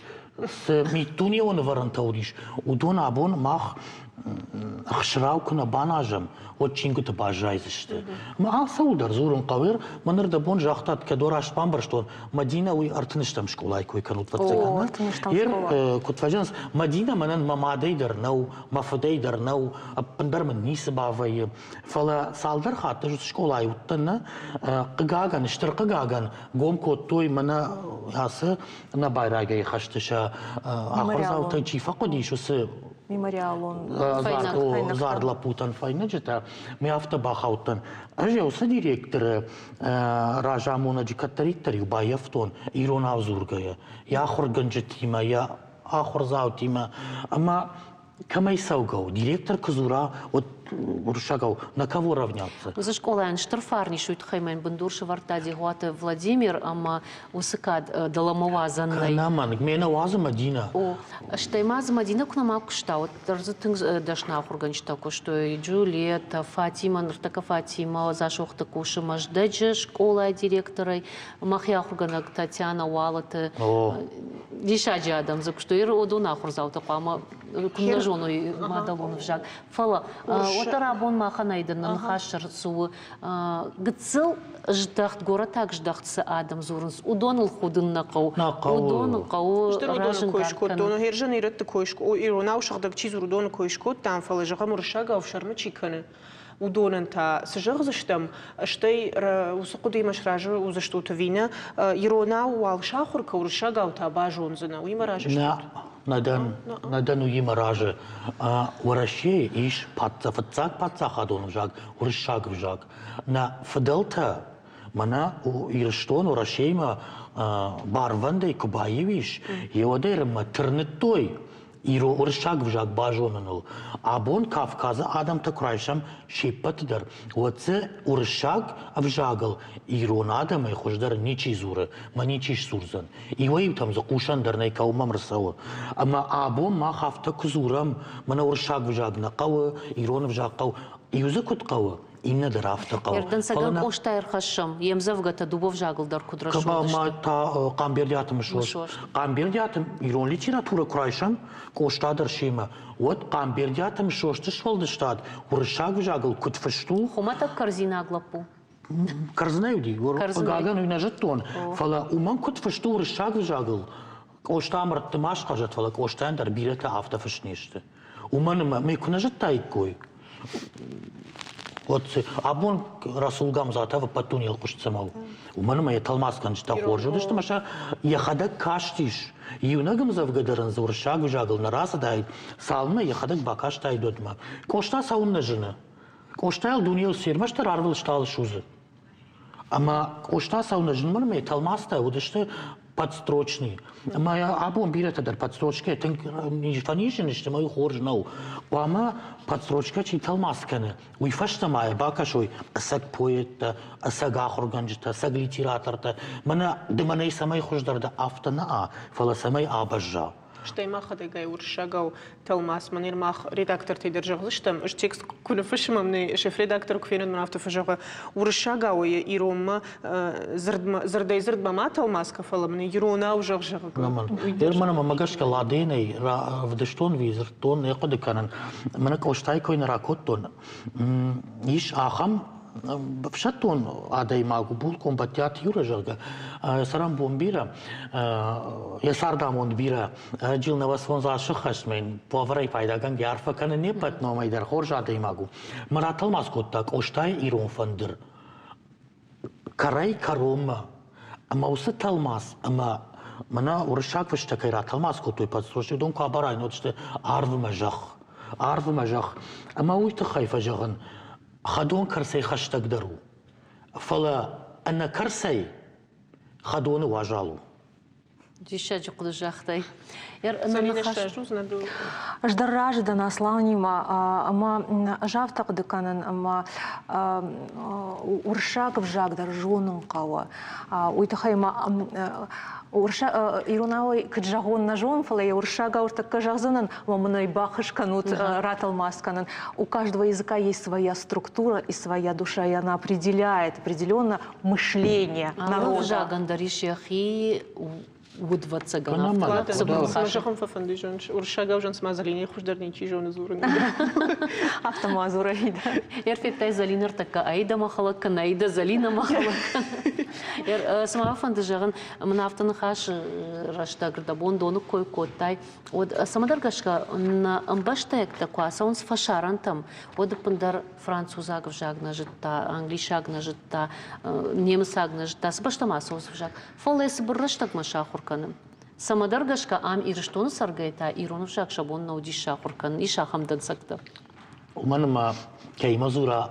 цы миддунеон ӕвӕрӕнтӕ уыдис, уыдон абон мах ӕхсырау куы нӕ баназӕм, уӕд чингуыты баззайдзысты. Мӕ алцӕуыл дӕр дзурын хъӕуы. Мӕ ныр дӕ бон загътат, кӕд раст бамбӕрстон, Мадинӕ уый ӕртыныстӕм скъолайы кой кӕнут фӕццӕгӕн. Ер, куыд фӕзӕгъынц, Мадинӕ мӕнӕн мӕ мадӕй дӕр нӕу, мӕ фыдӕй дӕр нӕу, ӕппындӕр мын ницы бавӕййы. Фӕлӕ цалдӕр хатты скъолайы уыдтӕн нӕ, хъыгагӕн, стыр хъыгагӕн, гом кодтой мӕнӕ ацы нӕбайрагӕй хӕсты сӕ ахуырдзаутӕй чи фӕхъуыдис, уыцы мемориалон зард лӕппутӕн фӕйнӕджытӕ. Мӕ афтӕ бахаудтӕн. Ӕз уыцы директоры разамонӕджы кӕддӕриддӕр-иу баййӕфтон иронау дзургӕйӕ, йӕ ахуыргӕнджытимӕ, йӕ ахуырдзаутимӕ. Ӕмӕ кӕмӕй цӕугӕ у? Директор куы дзура, уӕд уырыссагау на кого равняться? Уыцы скъолайӕн стыр фарн ис, уый тыххӕй мӕн бындур сӕвӕрдта Дегъуаты Владимир ӕмӕ уыцы кад дӕлӕмӕ уадзӕн нӕй. Ӕнӕмӕнг, ме нӕ уадзы Мадинӕ. О, стӕй ма дзы Мадинӕ куы нӕма куыста, уӕддӕр дзы тынг дӕсны ахуыргӕнджытӕ куыстой. Джульетта, Фатимӕ, ныртӕккӕ Фатимӕ Дзасохты кусы Мӕздӕджы скъолайы директорӕй, мӕхи ахуыргӕнӕг Татьяна Уалыты. Диссаджы адӕм дзы куыстой. Уыдон ахуырдзаутӕ хъуамӕ куыннӕ зоной мадӕлон ӕвзаг. Фӕлӕ уӕддӕр абон махӕн айдӕн нӕ ныхас цы у, гыццыл здӕхт, горӕтаг здӕхт цы адӕм дзурынц, уыдоныл худын нӕ хъӕуы. Нӕ хъӕуы. Уыдоны хъӕуы Стыр уыдоны кой скодтон. Херзан ирӕтты кой, иронау сыгъдӕг чи дзуры, уыдоны кой скодтам, фӕлӕ зӕгъӕм, уырыссагау ӕфсӕрмы чи кӕны, уыдонӕн та цы зӕгъдзыстӕм, стӕй уыцы хъуыдыимӕ сразы уыдзыстут ӕви нӕ, иронау уал сахуыр кӕ, уырыссагау та базондзынӕ, уыимӕ разы стут? Нӕ дӕн, нӕ дӕн уыимӕ разы. Уӕрӕсейы ис фыццаг паддзахадон ӕвзаг, уырыссаг ӕвзаг. Нӕ фыдӕлтӕ мӕнӕ Ирыстон Уӕрӕсеимӕ барвӕндӕй куы баиу ис, еуӕдӕй рынмӕ тырныдтой уырыссаг ӕвзаг базоныныл. Абон Кавказы адӕмтӕ куы райсӕм се ппӕты дӕр, уӕд дзы уырыссаг ӕвзагыл ирон адӕмӕй хуыздӕр ничи дзуры мӕ ничи сдзурдзӕн. Иуӕй-иутӕм дзы хъусӕн дӕр нӕй, кӕуыл мӕм ӕрцӕуы. Ӕмӕ абон мах афтӕ куы дзурӕм, мӕнӕ уырыссаг ӕвзаг нӕ хъӕуы, ирон ӕвзаг хъӕуы, иу дзы куыд хъӕуы, иннӕ дӕр афтӕ хъӕуы. Ӕрдӕнцӕгӕн Къоста ӕрхӕссӕм, йе мдзӕвгӕтӕ дыууӕ взагыл дӕр куыд рӕсугъд сты. Та Хъамбердиаты Мысост. Хъамбердиаты ирон литературӕ куы райсӕм, Къоста дӕр семӕ, уӕд Хъамбердиаты Мысосты сфӕлдыстад уырыссаг ӕвзагыл куыд фыст у? Хуымӕтӕг кӕрдзинаг лӕппу. Кӕрдзынӕй уыди, хъыгагӕн уый нӕ зыдтон, фӕлӕ уымӕн куыд фыст у уырыссаг ӕвзагыл, Къоста мӕрдты ма схъӕзӕд, фӕлӕ Къостайӕн дӕр бирӕтӕ афтӕ фыст не сты. Уымӕн ӕмӕ мӕ куы нӕ зыдтаиккой, уӕд абон Расул Гамзатов ӕппӕт дунейыл хъуыст цӕмӕ у. Уымӕн ӕмӕ йӕ тӕлмацгӕнджытӕ хорз уыдысты ӕмӕ сӕ йӕхӕдӕг кастис. Иунӕг ӕмдзӕвгӕ дӕр ын дзы уырыссаг ӕвзагыл нӕ рацыдаид, цалынмӕ йӕхӕдӕг бакастаид, уӕдмӕ. Къоста цӕуыннӕ зыны? Къостайыл дунейыл цы ӕрмӕстдӕр арвыл стъалы судзы. Ӕмӕ Къоста цӕуыннӕ зыны, мӕ тӕлмацтӕ уыдысты. Подстрочный. Ӕмӕ абон бирӕтӕ дӕр подстрочкӕ тынг фӕнизын сты, ӕмӕ уый хорз нӕу. Хъуамӕ подстрочкӕ чи тӕлмац кӕны, уый фӕстӕ ма йӕ бакӕсой ӕцӕг поэттӕ, ӕцӕг ахуыргӕнджытӕ, ӕцӕг литератортӕ. Мӕнӕ ды мӕнӕй цӕмӕй хуыздӕр дӕ, афтӕ нӕ, фӕлӕ цӕмӕй абӕзза. Стӕй мӕхӕдӕгӕй уырыссагау тӕлмац мӕнӕ мах редактортӕй дӕр зӕгъдзыстӕм. Ӕз текст куы ныффыссӕм, нӕ шеф-редактор куы фенын, мын афтӕ фӕзӕгъы, уырыссагау йӕ иронмӕ дзырдӕй дзырдмӕ ма тӕлмац кӕ, фӕлӕ мын иронау зӕгъ, зӕгъгӕ. Мӕн ӕмӕ гӕсгӕ Ладенӕй равдыстон, дзырдтон, нӕ хъуыды кӕнын. Мӕнӕ Къостайы кой нӕ ракодтон. Ис ахӕм ӕфсӕддон адӕймаг у булкъон Бӕттиаты Юра, зӕгъгӕ, цӕрӕнбон бирӕ, йӕ цардамонд бирӕ. Ӕрӕджы нӕуӕдз аз сыххӕст мӕ йын уавӕрӕй пайдагӕнгӕ арфӕ кӕны не ппӕт номӕй дӕр хорз адӕймаг у. Мӕ ратӕлмац кодта Къостайы ирон фӕндыр кӕрӕй-кӕронмӕ. Ӕмӕ уыцы тӕлмац ӕмӕ мӕнӕ уырыссаг фыстӕ кӕй ратӕлмац кодтой подстрочник, уыдон куы абарай, уӕд сты арв ӕмӕ зӕхх. Арв ӕмӕ зӕхх. Ӕмӕ уый тыххӕй фӕзӕгъын, хӕдон кӕрцӕй хӕстӕгдӕр у. Фӕлӕ ӕнӕ кӕрцӕй хӕдоны уазал у. Диссаджы хъуыды загътай. Ӕз дӕр разы дӕн Асланимӕ ӕмӕ ӕз афтӕ хъуыды кӕнын, ӕмӕ уырыссаг ӕвзаг дӕр зонын хъӕуы. Уый тыххӕй ма иронау куыд зӕгъон, нӕ зонын, фӕлӕ йӕ уырыссагау ӕртӕккӕ зӕгъдзынӕн, ӕмӕ мын ӕй баххуыс кӕнут ратӕлмац кӕнын. У каждого языка есть своя структура и своя душа, и она определяет определенно мышление народа. Ӕвзагӕн дӕр ис йӕхи удвӕццӕгӕн. Зӕгъын фӕфӕнды зон, уырыссагау зон, цыма Залинӕйы хуыздӕр ничи зоны дзурын. Афтӕ ма дзурӕид. Ӕрфедтай Залина ӕртӕккӕ Аида махалак кӕнӕ Аида Залина махалак. Цыма фӕнды зӕгъын, мын афтӕ ныхас рӕстӕг рдӕбон доны кой кодтай, уӕд цӕмӕдӕр гӕсгӕ нӕ ӕмбӕстӕгтӕ куы ацӕуынц фӕсарӕнтӕм, уӕд ӕппындӕр французаг ӕвзаг нӕ зыдта, англисаг нӕ зыдта, немыцаг нӕ зыдта, цы бӕстӕмӕ ацӕуынц ӕвзаг. Фӕлӕ цыбыр рӕстӕгмӕ сахуыр кӕны. Цӕмӕдӕр гӕсгӕ ам Ирыстоны цӕргӕйӕ та ирон ӕвзаг сӕ бон нӕ уыдис сахуыр кӕнын. Ис ахӕм дӕнцӕгтӕ. Уымӕн ӕмӕ кӕимӕ дзура.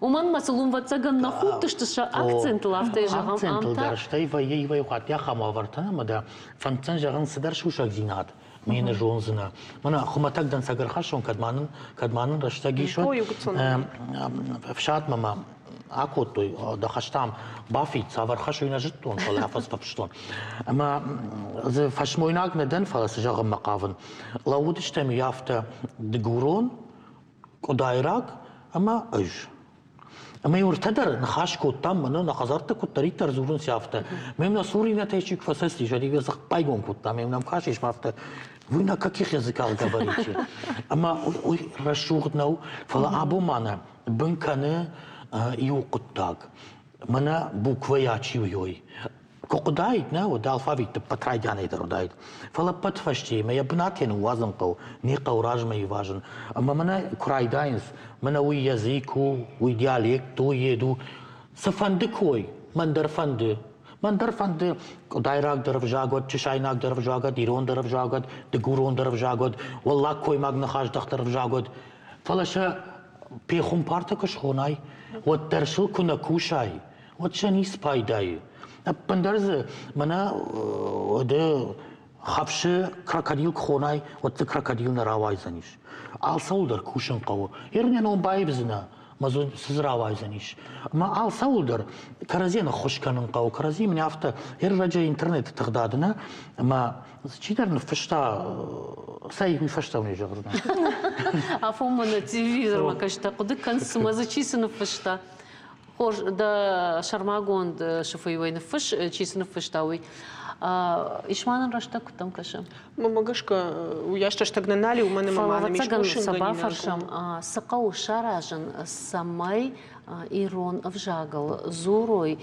Уымӕн ӕмӕ сыл уым ӕвӕццӕгӕн нӕ худтысты сӕ акцентыл, афтӕ зӕгъӕм. Акцентыл дӕр, стӕй вӕййы иуӕй хатт ахӕм уавӕртӕ ӕмӕ дӕ фӕнддзӕн зӕгъын цыдӕр сусӕгдзинад. Ме нӕ зондзынӕ. Мӕнӕ хуымӕтӕг дӕнцӕг ӕрхӕссон, кӕд ма нын, кӕд ма нын рӕстӕг ис, уӕд ӕфсадмӕ мӕ акодтой, дӕ хӕстӕм бафид, цавӕр хӕс уый нӕ зыдтон, фӕлӕ афӕдз фӕфыстон. Ӕмӕ дзы фӕсмойнаг нӕ дӕн, фӕлӕ цы зӕгъынмӕ хъавын. Лӕууыдыстӕм афтӕ дыгурон, къуыдайраг ӕмӕ ӕз. Ӕмӕ иу ӕртӕ дӕр ныхас кодтам, мӕнӕ нӕ хӕдзӕртты куыддӕриддӕр дзурынц, афтӕ. Мӕм нӕ цур иннӕтӕй чи куы фӕцӕцис, уӕд иу дзых байгом кодта, мӕм нӕм кӕсис, афтӕ вы на каких языках говорите? Ӕмӕ уый рӕсугъд нӕу, фӕлӕ абон ма нӕ бын кӕны иу хъуыддаг. Мӕнӕ буквӕйӕ чи уой, Куы хъуыдаид, нӕ, уӕд алфавит ӕппӕт райдианӕй дӕр уыдаид. Фӕлӕ ӕппӕт фӕстейы мӕ йӕ бынатӕй ныууадзын хъӕуы, не хъӕуы размӕ ивазын. Ӕмӕ мӕнӕ куы райдайынц, мӕнӕ уый язык у, уый диалект у, йед у. Цыфӕнды кой, мӕн дӕр фӕнды. Мӕн дӕр фӕнды къуыдайраг дӕр ӕвзаг уӕд, чысайнаг дӕр ӕвзаг уӕд, ирон дӕр ӕвзаг уӕд, дыгурон дӕр ӕвзаг уӕд, уӕллаг коймаг ныхасдӕхт дӕр ӕвзаг уӕд. Фӕлӕ сӕ пехуымпартӕ куы схонай, уӕддӕр сыл куы нӕ кусай, уӕд сӕ ницы пайда и. Ӕппындӕр дзы мӕнӕ ды хӕфсы крокодил куы хонай, уӕд дзы крокодил нӕ рауайдзӕнис. Алцӕуыл дӕр кусын хъӕуы. Ерне ном баивдзынӕ, мӕ дзы цы дзы рауайдзӕнис. Ӕмӕ алцӕуыл дӕр кӕрӕдзийӕн ӕххуыс кӕнын хъӕуы. Кӕрӕдзи мын афтӕ ӕрӕджы интернеты тыгъдады нӕ, ӕмӕ чидӕр ныффыста, цӕй, уый фӕстӕ уын зӕгъдзынӕн. Афон мӕнӕ телевизормӕ кӕстӕ хъуыды кӕн, цымӕ дзы чи цы ныффыста. Хорз, дӕ сӕрмагонд сыфы-иуӕй ныффыс, чи цы ныффыста, уый. Ис ма нын рӕстӕг куыдтӕм кӕсы? Мӕнмӕ гӕсгӕ, уыйас рӕстӕг нӕ нал и, уымӕн ӕмӕ ма нӕм ис Фӕлӕ, сӕ бафӕрсӕм, цы хъӕуы саразын, цӕмӕй ирон ӕвзагыл дзурой,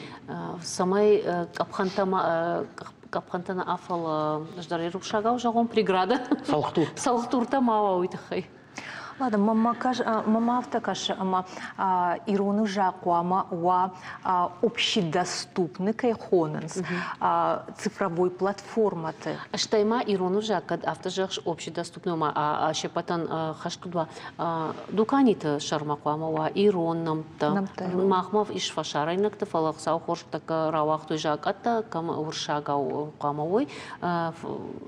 цӕмӕй къӕпхӕнтӕ ма къӕпхӕнтӕ нӕ фӕлӕ ӕз дӕр рухсагау зӕгъон преграда. Цӕлхдур. Цӕлхдуртӕ ма уа уый тыххӕй. Ладно, мӕм афтӕ кӕсы, ӕмӕ ирон ӕвзаг хъуамӕ уа общедоступный, кӕй хонынц, цифровой платформӕты. Стӕй ма ирон ӕвзаг кӕд афтӕ зӕгъыс общедоступный, ома се ппӕтӕн хӕст куыд уа, дуканиты сӕрмӕ хъуамӕ уа ирон нӕмттӕ. Махмӕ ис фӕсарӕйнӕгты, фӕлӕ Хуыцау хорз тӕккӕ рауагътой закъӕттӕ, кӕм уырыссагау хъуамӕ уой.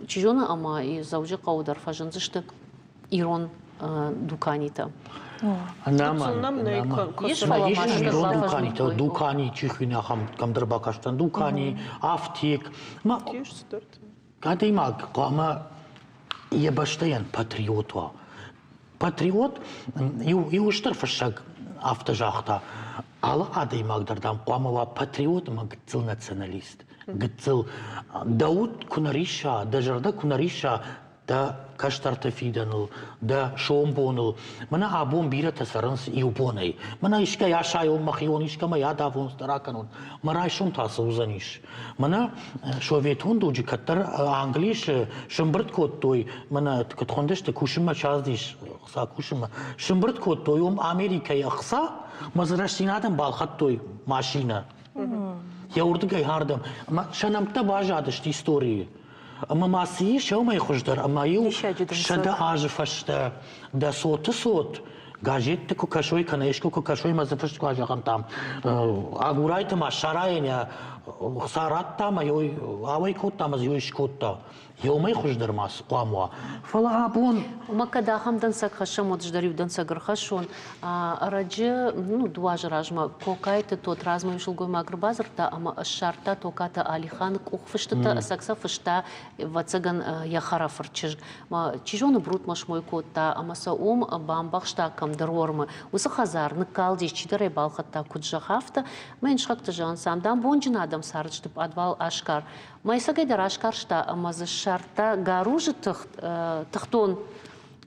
Чи зоны, ӕмӕ Дзӕуджыхъӕуы дӕр фӕзындзысты ирон дуканитӕ. Ирон дуканитӕ, дукани чи хуыйны, ахӕм кӕмдӕр бакастӕн дукани, афтек. Адӕймаг хъуамӕ йӕ бӕстӕйӕн патриот уа. Патриот, иу стыр фыссӕг афтӕ загъта, алы адӕймаг дӕр, дам, хъуамӕ уа патриот ӕмӕ гыццыл националист. Гыццыл дӕ уд куы нӕ рисса, дӕ зӕрдӕ куы нӕ рисса, дӕ кӕстӕрты фидӕныл, дӕ сомбоныл. Мӕнӕ абон бирӕтӕ цӕрынц иу бонӕй. Мӕнӕ искӕй асайон, мӕхион искӕмӕй адавон, цыдӕр акӕнон. Мӕ райсом та цы уыдзӕнис? Мӕнӕ советон дуджы кӕддӕр Англисы сымбырд кодтой, мӕнӕ куыд хуындысты, кусынмӕ саздис ӕхца кусынмӕ. Сымбырд кодтой уым Америкӕйы ӕхца, ӕмӕ дзы рӕстдзинадӕн балхӕдтой машинӕ. Йӕ уырдыгӕй ардӕм. Ӕмӕ сӕ нӕмттӕ баззадысты историйы. Ӕмӕ ма цы ис уымӕй хуыздӕр, ӕмӕ-иу 100 азы фӕстӕ дӕ цоты цот газетты куы кӕсой кӕнӕ искуы куы кӕсой мӕ дзы фыст куы зӕгъӕм там агурайты ма ссарайӕн йӕ хца радта ӕмӕ ауӕй кодта ӕмӕ дзы скодта. Еумӕй хуыздӕр ма цы хъуамӕ уа. Фӕлӕ абон... Уымӕ кӕд ахӕм дӕнцӕг хӕссӕм, уӕд ӕз дӕр иу дӕнцӕг ӕрхӕссон. Ӕрӕджы, ну, дыууӕ азы размӕ Кокайты Тотрадзмӕ иу сылгоймаг ӕрбадзырдта ӕмӕ ссардта Токаты Алиханы къухфыстытӕ, ӕцӕг сӕ фыста, ӕвӕццӕгӕн, йӕ хӕрӕфырт чызг. Чи зоны, Брутмӕ смой кодта ӕмӕ сӕ уым бамбӕхста кӕмдӕр уӕрмы. Уыцы хӕдзар ныккалдис, чидӕр ӕй балхӕдта, куыд зӕгъ, афтӕ. Мӕ йын сыхӕгты зӕгъынц, ам, дам, бонджын адӕм цардысты, пъадвал асгар. Мӕ дӕр аскарста ӕмӕ дзы ссардта гарузы тыхтон.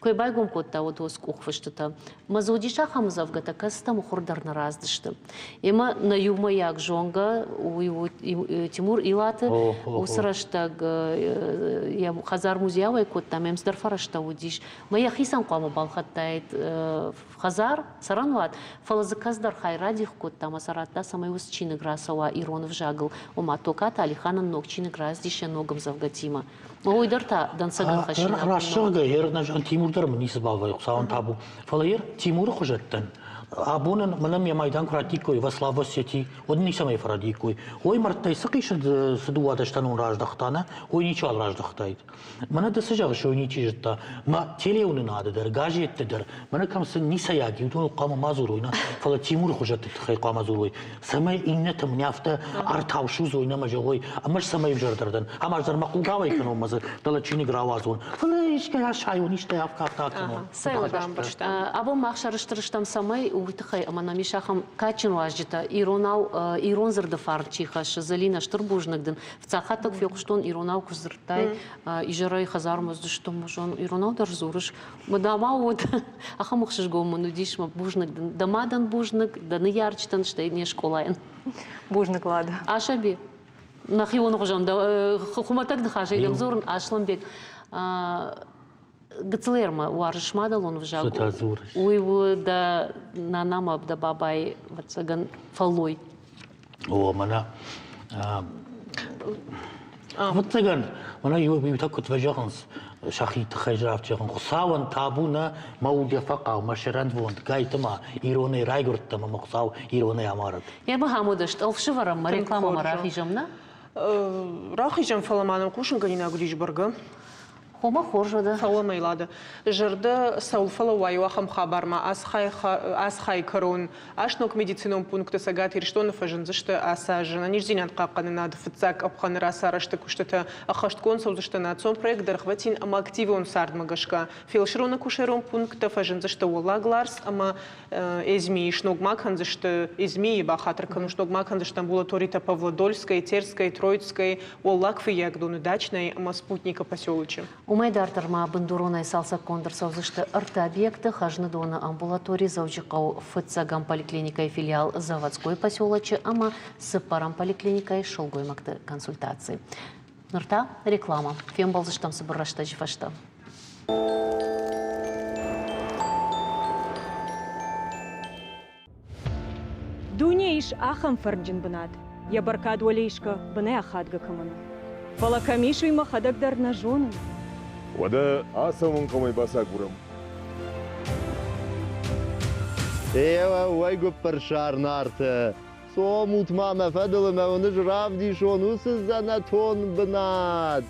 Куы байгом кодта, уӕд уыцы къухфыстытӕ. Мӕ дзы уыдис ахӕм ӕмдзӕвгӕтӕ, кӕцытӕ мыхуыр дӕр нӕ раздысты. Ӕмӕ нӕ иумӕйаг зонгӕ, уый у Тимур Илаты, уыцы рӕстӕг йӕ хӕдзар музей ауӕй кодта, мӕм цыдӕр фӕрӕзтӕ уыдис. Мӕ йӕхицӕн хъуамӕ балхӕдтаид хӕдзар, цӕрӕнуат, фӕлӕ дзы кӕцыдӕр хай радих кодта ӕмӕ сӕ радта, цӕмӕй уыцы чиныг рацӕуа ирон ӕвзагыл, ома Токаты Алиханӕн ног чиныг раздис йӕ ног ӕмдзӕвгӕтимӕ. Уый дӕр та дӕнцӕгӕн хӕссинаг. Раст зӕгъгӕ, ер Тимур дӕр мын ницы бавӕййы, Хуыцауӕн табу. Фӕлӕ ер Тимуры хуызӕттӕн абон ын мӕнӕн йӕ майдан куы раттиккой Васлав Осети, уӕд ницӕмӕй фӕрӕдииккой. Ой, мӕрдтӕй цы хъисы цы дыууадӕстӕнон раздӕхта, нӕ, уый ничиуал раздӕхтаид. Мӕнӕ ды цы зӕгъыс, уый ничи зыдта. Мӕ телеуынынады дӕр, газетты дӕр, мӕнӕ кӕм цы ницӕйаг и, уыдоныл хъуамӕ ма дзурой, нӕ, фӕлӕ Тимуры хуызӕтты тыххӕй хъуамӕ дзурой, цӕмӕй иннӕтӕ мын афтӕ артау судзой, нӕ мӕ зӕгъой, ӕмӕ ӕз цӕмӕй ӕвзӕрдӕр дӕн, ӕмӕ ӕз дӕр мӕ хъугауӕй кӕнон, мӕ дзы дӕлӕ чиныг рауадзон. Фӕлӕ искӕй асайон, искӕй афтӕ акӕнон. Абон мах сӕрыстыр стӕм, цӕмӕй уый тыххӕй, ӕмӕ нӕм ис ахӕм кадджын уазджытӕ, иронау ирон дзырды фарн чи хӕссы. Зӕлинӕ, стыр бузныг дын. Фыццаг хатт куы фехъуыстон, иронау куы сдзырдтай, изӕрӕй хӕдзармӕ цыдыстӕм, зон, иронау дӕр дзурыс. Мадама уӕд ахӕм ӕхсызгон мын уыдис, мӕ бузныг дын. Дӕ мадӕн бузныг, дӕ ныййарджытӕн, стӕй не скъолайӕн. Бузныг, Лада. Асӕбе, нӕхион хуызӕн дӕ хуымӕтӕг ныхасӕй дӕм дзурын, Аслӕнбег. Гыццыл ӕрмӕ уарзыс мадӕлон ӕвзаг. Цытӕ дзурыс? Уый у дӕ нанамӕ, дӕ бабайы, ӕвӕццӕгӕн, фӕллой. О, мӕнӕ ӕвӕццӕгӕн, мӕнӕ иутӕ куыд фӕзӕгъынц, сӕхи тыххӕй афтӕ зӕгъын, Хуыцауӕн табу нӕ, мӕ уд йӕ фӕхъау, мӕ сӕрӕнвонд, гайтыма иронӕй райгуырдтӕн ӕмӕ Хуыцау иронӕй амарӕд. Йӕ бахӕм уыдысты, ӕфсывӕрӕн мӕ рекламӕмӕ рахизӕм, нӕ? Рахизӕм, фӕлӕ ма нын хъусынгӕнинаг уыдис бӕргӕ. Хомӕ хорз уӕдӕ. Фӕлӕ Лада, зӕрдӕ цӕуыл фӕлӕууа иу ахӕм хабармӕ ацы хайы кӕрон аст ног медицинон пункты Цӕгат Ирыстоны фӕзындзысты ацы азы ӕнӕниздзинад хъахъхъӕнынады фыццаг къӕпхӕны рацарӕзты куыстытӕ ӕххӕстгонд цӕудзысты национ проект Дӕргъвӕтин ӕмӕ активон цардмӕ гӕсгӕ. Фелсырон-акушерон пункттӕ фӕзындзысты Уӕллаг Ларс ӕмӕ Эзмийы сног ма кӕндзысты, Эзмийы бахатыр кӕнын сног ма кӕндзысты амбулаторитӕ Павлодольскӕй, Терскӕй, Троицкӕй, Уӕллаг Фыййагдоны, Дачнӕйы ӕмӕ Спутникы поселочы. Уымӕй дарддӕр ма бындуронӕй цалцӕггонд ӕрцӕудзысты ӕртӕ объекты Хӕзныдоны амбулатори Дзӕуджыхъӕуы фыццӕгӕм поликлиникӕйы филиал Заводской поселочы ӕмӕ цыппӕрӕм поликлиникӕйы сылгоймӕгты консультаци. Ныр та реклама. Фембӕлдзыстӕм цыбыр рӕстӕджы фӕстӕ. Дуне ис ахӕм фӕрнджын бынат, йӕ бӕркад уӕле исгӕ бынӕй ахадгӕ кӕмӕн у. Фӕлӕ кӕм ис, уый мӕхӕдӕг дӕр нӕ зонын. Уӕдӕ ацӕуын хъӕуӕй бацагурӕм. Еуӕ, уӕйгуыппырсар Нарты, цомут ма мӕ фӕдыл ӕмӕ уын ӕз равдисон уыцы дзӕнӕтон бынат.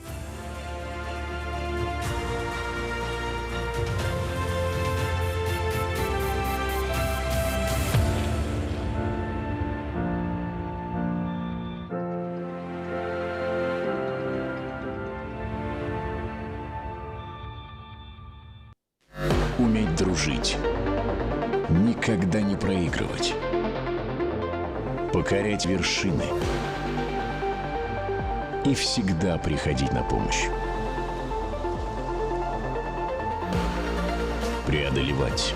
Уметь дружить. Никогда не проигрывать. Покорять вершины. И всегда приходить на помощь. Преодолевать.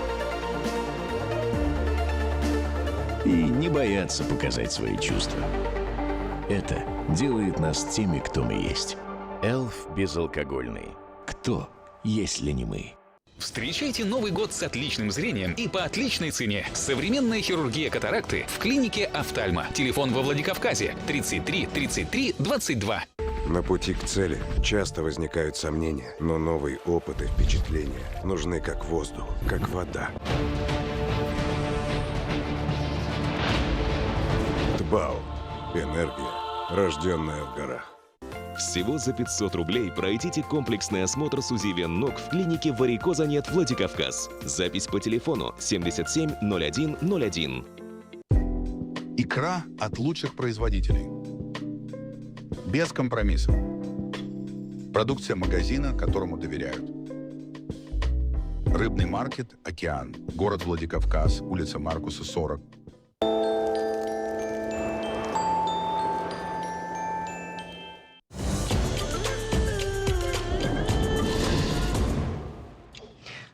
И не бояться показать свои чувства. Это делает нас теми, кто мы есть. Элф безалкогольный. Кто, если не мы? Встречайте Новый год с отличным зрением и по отличной цене. Современная хирургия катаракты в клинике «Офтальма». Телефон во Владикавказе 33 33 22. На пути к цели часто возникают сомнения, но новый опыт и впечатления нужны как воздух, как вода. ТБАУ. Энергия, рожденная в горах. Всего за 500 рублей пройдите комплексный осмотр с УЗИ вен ног в клинике «Варикоза нет» Владикавказ. Запись по телефону 77 01 01. Икра от лучших производителей. Без компромиссов. Продукция магазина, которому доверяют. Рыбный маркет «Океан». Город Владикавказ, улица Маркуса, 40.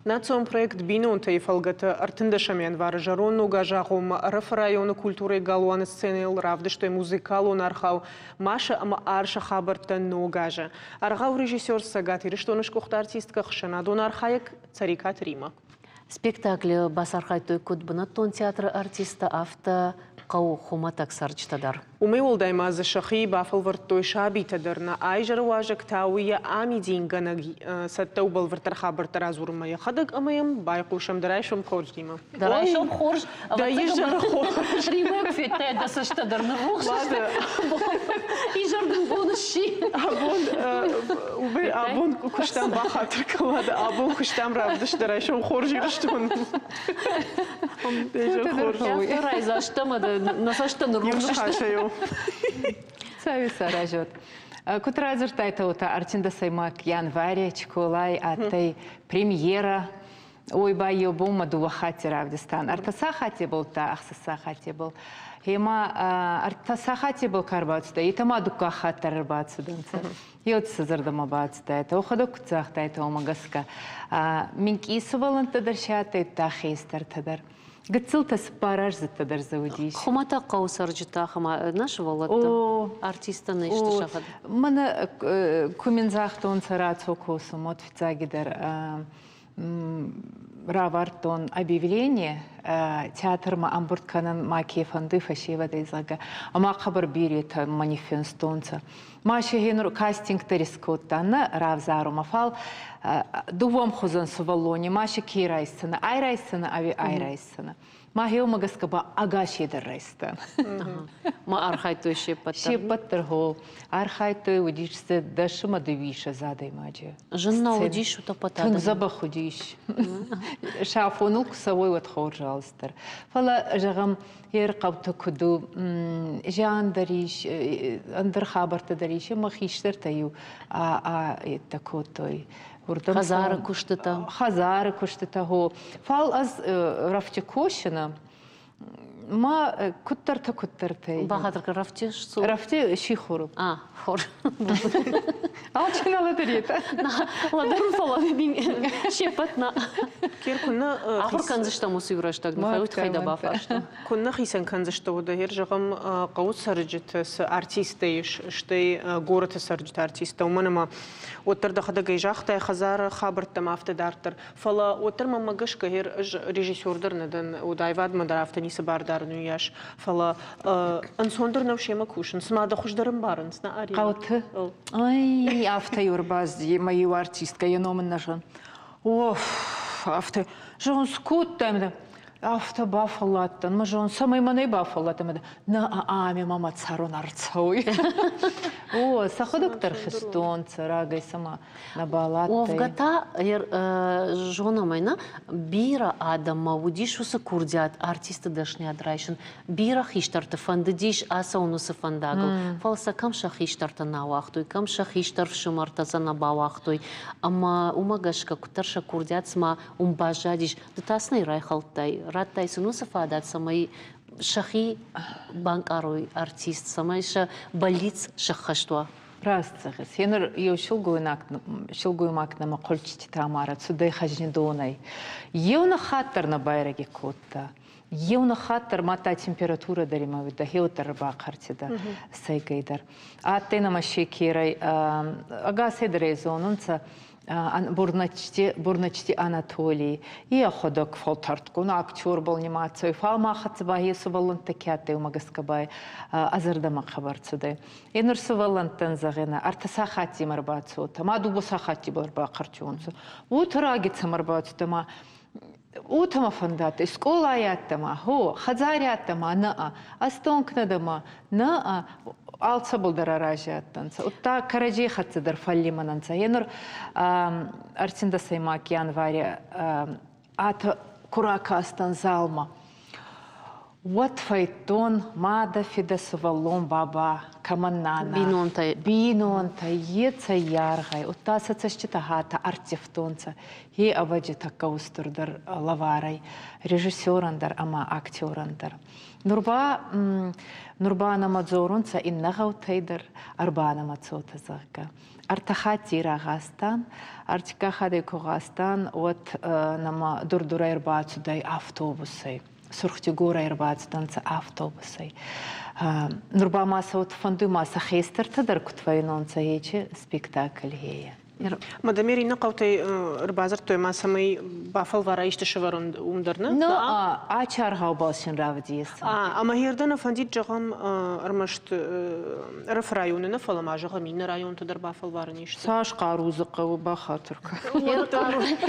Национ проект «Бинонтӕ-йы фӕлгӕты 13 январы зӕронд ног азы агъоммӕ Ӕрӕфы районы культурӕйы галуаны сценӕйыл равдыстой музыкалон аргъау «Маша ӕмӕ Арсы хабӕрттӕ ног азы». Аргъау режиссер Цӕгат Ирыстоны сгуыхт артисткӕ, ӕхсӕнадон архайӕг Цӕрикъаты Римӕ. Спектаклы бацархайдтой куыд бынӕттон театры артисттӕ, афтӕ хъӕуы хуымӕтӕг цӕрджытӕ дӕр. Уымӕй уӕлдай ма дзы сӕхи бафӕлвӕрдтой сабитӕ дӕр. Нӕ айзӕры уазӕг та у йӕ амидингӕнӕг цӕттӕ у бӕлвырддӕр хабӕрттӕ радзурынмӕ йӕхӕдӕг ӕмӕ йӕм байхъусӕм. Дӕ райсом хорз, Рима. Дӕ райсом хорз. Дӕ изӕр хорз. Римӕ куы федтай, дӕ цӕстӕ дӕр ныррухс сты. Изӕр дын бон сси. Абон абон куыстам бахатыр кӕнӕд. Абон куыстам равдыст дӕ райсом хорз Ирыстон. Райдзаст ӕмӕ нӕ цӕстӕ ныррухс сты. Цӕуи саразӕт. Куд радзурдтайтӕ, уотӕ ӕртиндӕсӕймаг январи Чиколай адтӕй премьера. Уой ба еу бонмӕ дууӕ хатти равдистан. Ӕртӕ сахаттебӕл та ӕхсӕз сахаттебӕл. Гъема ӕртӕ сахаттебӕл ка ӕрбацудӕй, етӕ ма дуккаг хатт дӕр ӕрбацудӕнцӕ. Еу сӕ зӕрдӕмӕ бацудайтӕ, уӕхуӕдӕг куд загътайтӕ, уомӕ гӕсгӕ. Минкъий сувӕллӕнттӕ дӕр си адтӕй, хестӕртӕ дӕр. Гыццылтӕ цыппараздзыдтӕ дӕр дзы уыдис. Хуымӕтӕг хъӕуы цӕрджытӕ ахӕм нӕ сывӕллӕттӕ артисттӕ нӕ сты сӕхӕдӕг. Мӕнӕ ку мин загътонцӕ рацо косун, уӕд фиццагидӕр равардтон объявление театрмӕ ӕмбурд кӕнын ма ке фӕндуй фӕсевӕдӕй, зӕгъгӕ. Ӕма хъӕбӕр беретӕ мӕ ниффинстонцӕ. Ма си гъенур кастинг дӕр искодта нӕ равзарумӕ, фал дууӕмхузӕн сувӕллони ма си ке райсдзӕнӕ, ай райсдзӕнӕ ӕви ай райсдзӕнӕ. Ма гъеумӕ гӕсгӕ ба ӕгасей дӕр райстан. Ма архайдтой се ппӕт дӕр? Се ппӕт дӕр, гъо. Архайдтой, уыдис дзы дӕс ӕмӕ дыууиссӕдз адӕймаджы. Зын нӕ уыдис утӕппӕт Тынг дзӕбӕх уыдис. Сӕ афоныл куы цӕуой, уӕд хорз алцыдӕр. Фӕлӕ, зӕгъӕм, йе рхъӕуты куыд у, зиан дӕр ис, ӕндӕр хабӕрттӕ дӕр ис, ӕмӕ хистӕртӕ-иу а-а кодтой. Уырдӕм Хӕдзары куыстытӕ. Хӕдзары куыстытӕ, хо. Фал ӕз рӕфтӕ косина, ма куыддӕртӕ куыддӕртӕй. Бахатыр кӕн, рӕфтӕ сцу? Рӕфтӕ сихору. А, хор. Алчи нӕ лӕдӕрета. Лӕдӕрун, фӕлӕ се ппӕт нӕ. Кер куыннӕ Ахуыр кӕндзыстӕм уыцы иу рӕстӕг, Михаил тыххӕй дӕ бафарста. Куыннӕ хицӕн кӕндзысты уӕдӕ, зӕгъӕм, хъӕуы цӕрджыты цы артисттӕ ис, стӕй горӕты цӕрджыты артисттӕ, уымӕн ӕмӕ уӕддӕр дӕхӕдӕг ӕй загътай хӕдзары хабӕрттӕм афтӕ дарддӕр. Фӕлӕ уӕддӕр мӕнмӕ гӕсгӕ ӕз режиссер дӕр нӕ дӕн, уӕд аивадмӕ дӕр афтӕ ницы бар дарын. дарын уыйас, фӕлӕ ӕнцондӕр нӕу семӕ кусын, цыма дӕ хуыздӕр ӕмбарынц, нӕ Арина? Хъӕуты. Ай, афтӕ иу ӕрбацыди мӕ иу артисткӕ, йӕ ном ын нӕ зонын. Оф, афтӕ, зӕгъын, скодтай мӕ. Афтӕ бафӕлладтӕн, мӕ зон, цӕмӕй мӕнӕй бафӕлладтӕн, мӕ нӕ ами мӕмӕ цӕрун ӕрцӕуй. О, сӕхуӕдӕг дӕр хизтонцӕ рагӕй сӕмӕ нӕбал адтӕй. Уӕвгӕ та зонӕм ӕй, нӕ бирӕ адӕммӕ уыдис уыцы курдиат артисты дӕсныйад райсын. Бирӕ хистӕрты фӕндыдис ацӕуын уыцы фӕндагыл, фӕлӕ сӕ кӕм сӕ хистӕртӕ нӕ ауагътой, кӕм сӕ хистӕр фсымӕртӕ сӕ нӕ бауагътой. Ӕмӕ уымӕ гӕсгӕ куыддӕр сӕ курдиат цыма уым баззадис, ды та сын ӕй райхӕлдтай, радтай сын уыцы фадат, цӕмӕй сӕхи банкъарой артист, цӕмӕй сӕ бӕллиц сӕххӕст уа. Раст зӕгъыс. Еныр еу силгоймаг, силгоймаг нӕмӕ хъулчититӕ ма рацудӕй Хӕзнидонӕй. Еу хатт дӕр нӕ байрӕги кодта. Еу хатт дӕр мадта температурӕ дӕр имӕ уидӕ, хеуӕддӕр ӕрбахъӕртидӕ сӕйгӕй дӕр. Адтӕй нӕмӕ шекерӕй, ӕгасӕй дӕр ӕй зонунцӕ, Бурначти, Бурначти Анатолий, и ӕхуӕдӕг фӕлтӕрдгун актербӕл нимад фал ма хӕццӕ ба е сувӕллӕнттӕ ке адтӕй, уомӕ гӕсгӕ ба ӕ зӕрдӕмӕ хъӕбӕр цудӕй. Е нур сувӕллӕнттӕн зӕгъинӕ, ӕртӕ сахаттимӕ ӕрбацотӕ, ма дууӕ сахаттибӕл ӕрбахъӕртионцӕ. Уотӕ раги цӕмӕ ӕрбацудтӕ ма уотӕ мӕ фӕндадтӕй, скъолай адтӕ ма, гъо, хӕдзари адтӕ ма, нӕ, ӕстонг нӕ дӕ ма, нӕ, алцӕбӕл дӕр арази адтӕнцӕ. Удта кӕрӕдзей хӕццӕ дӕр фӕллимӕн ӕнцӕ. Е нур ӕртиндӕсӕймаг январи атӕ ку ракастан залмӕ, Уӕд фӕйдтон мадӕ, фидӕ, сувӕллон, баба, кӕмӕн нана. Бийнонтӕ. Бийнонтӕ, е цӕййаргъӕй, удта сӕ цӕститӕ гьатӕ ӕрттивтонцӕ. Е ӕвӕдзи тӕккӕ устурдӕр лӕварӕй режиссерӕн дӕр ӕма актерӕн дӕр. Нур ба, нур ба нӕмӕ дзорунцӕ иннӕ гъӕутӕй дӕр, ӕрбанӕмӕ цотӕ, зӕгъгӕ. Ӕртӕ хатти рагъазтан. Ӕртиккаг хатт ку гъазтан, уӕд нӕмӕ Дур-Дурӕй ӕрбацудӕй автобусӕй. Сурхдигорӕй ӕрбацудӕнцӕ автобусӕй. Нур ба ма сӕ фӕндуй ма сӕ хестӕртӕ дӕр куд фӕйнонцӕ ечи спектакль гье. Мадам иннӕ хъӕутӕй ӕрбадзырдтой ма цӕмӕй бафӕлвара исты сӕвӕрын уым дӕр, нӕ? Ну, ачаргъаубал син равдесӕн. Ӕмӕ ердӕ нӕ фӕндид, зӕгъӕм, ӕрмӕст Ӕрӕфы районы нӕ, фӕлӕ ма, зӕгъӕм, иннӕ районты дӕр бафӕлварын исты. Цас хъару дзы хъӕуы, бахатыр кӕн.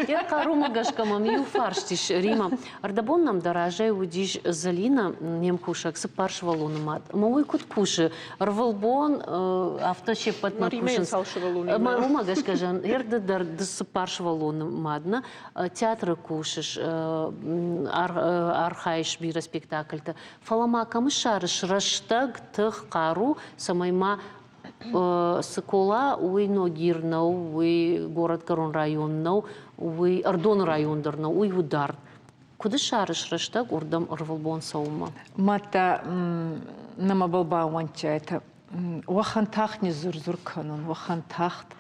Йӕ хъарумӕ гӕсгӕ мӕм иу фарст ис, Рима. Ӕрдӕбон нӕм дӕ разӕй уыдис Зӕлинӕ, не мкусӕг, цыппар сывӕллоны мад. Ӕмӕ уый куыд кусы? Ӕрвылбон афтӕ се ппӕтмӕ кусынц. Ӕмӕ уымӕ гӕсгӕ зӕгъын, ӕрды дӕр ды цыппар сывӕллоны мад нӕ театры кусыс, архайыс бирӕ спектакльты. Фӕлӕ ма кӕм ссарыс рӕстӕг, тых, хъару, цӕмӕй ма Цыкола, уый Ногир нӕу, уый Горӕтгӕрон район нӕу, уый Ӕрдоны район дӕр нӕу, уый у дард. Куыд ссарыс рӕстӕг уырдӕм ӕрвылбон цӕуынмӕ? Мадта нӕмӕбӕл баууӕндтиайтӕ. Уӕхӕн тагъд низзур-зур кӕнун, уӕхӕн тагъд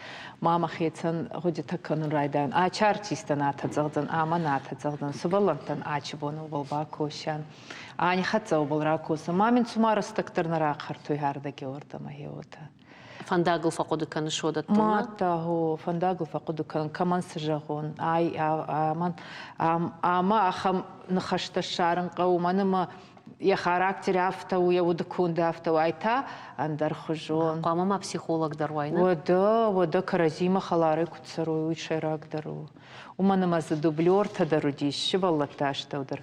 ма мӕхецӕн гъудитӕ кӕнун райдайун. Ачи артисттӕн атӕ зӕгъдзӕн, ӕма нӕ атӕ зӕгъдзӕн, сувӕллӕнттӕн ачи бон уобӕл бакосиан. Ани хӕццӕ уобӕл ракосӕ. Ма мин цума рӕстӕг дӕр нӕ рахъӕртуй ардӕги уордӕмӕ гьеуотӕ. Фӕндагыл фӕхъуыды кӕныс уӕдӕттыл? Мадта, гъо, фӕндагыл фӕхъуыды кӕнын, кӕмӕн цы зӕгъон, ай, амӕн, ӕмӕ ахӕм ныхӕстӕ ссарын хъӕуы, мӕн ӕмӕ йӕ характер афтӕ у, йӕ удыконд афтӕ у, ай та ӕндӕрхуызон. Хъуамӕ ма психолог дӕр уай, нӕ? Уӕдӕ, уӕдӕ кӕрӕдзимӕ хӕларӕй куыд цӕрой, уый сӕйрагдӕр у. Уымӕн ӕмӕ дзы дублертӕ дӕр уыдис, сывӕллӕтты астӕу дӕр.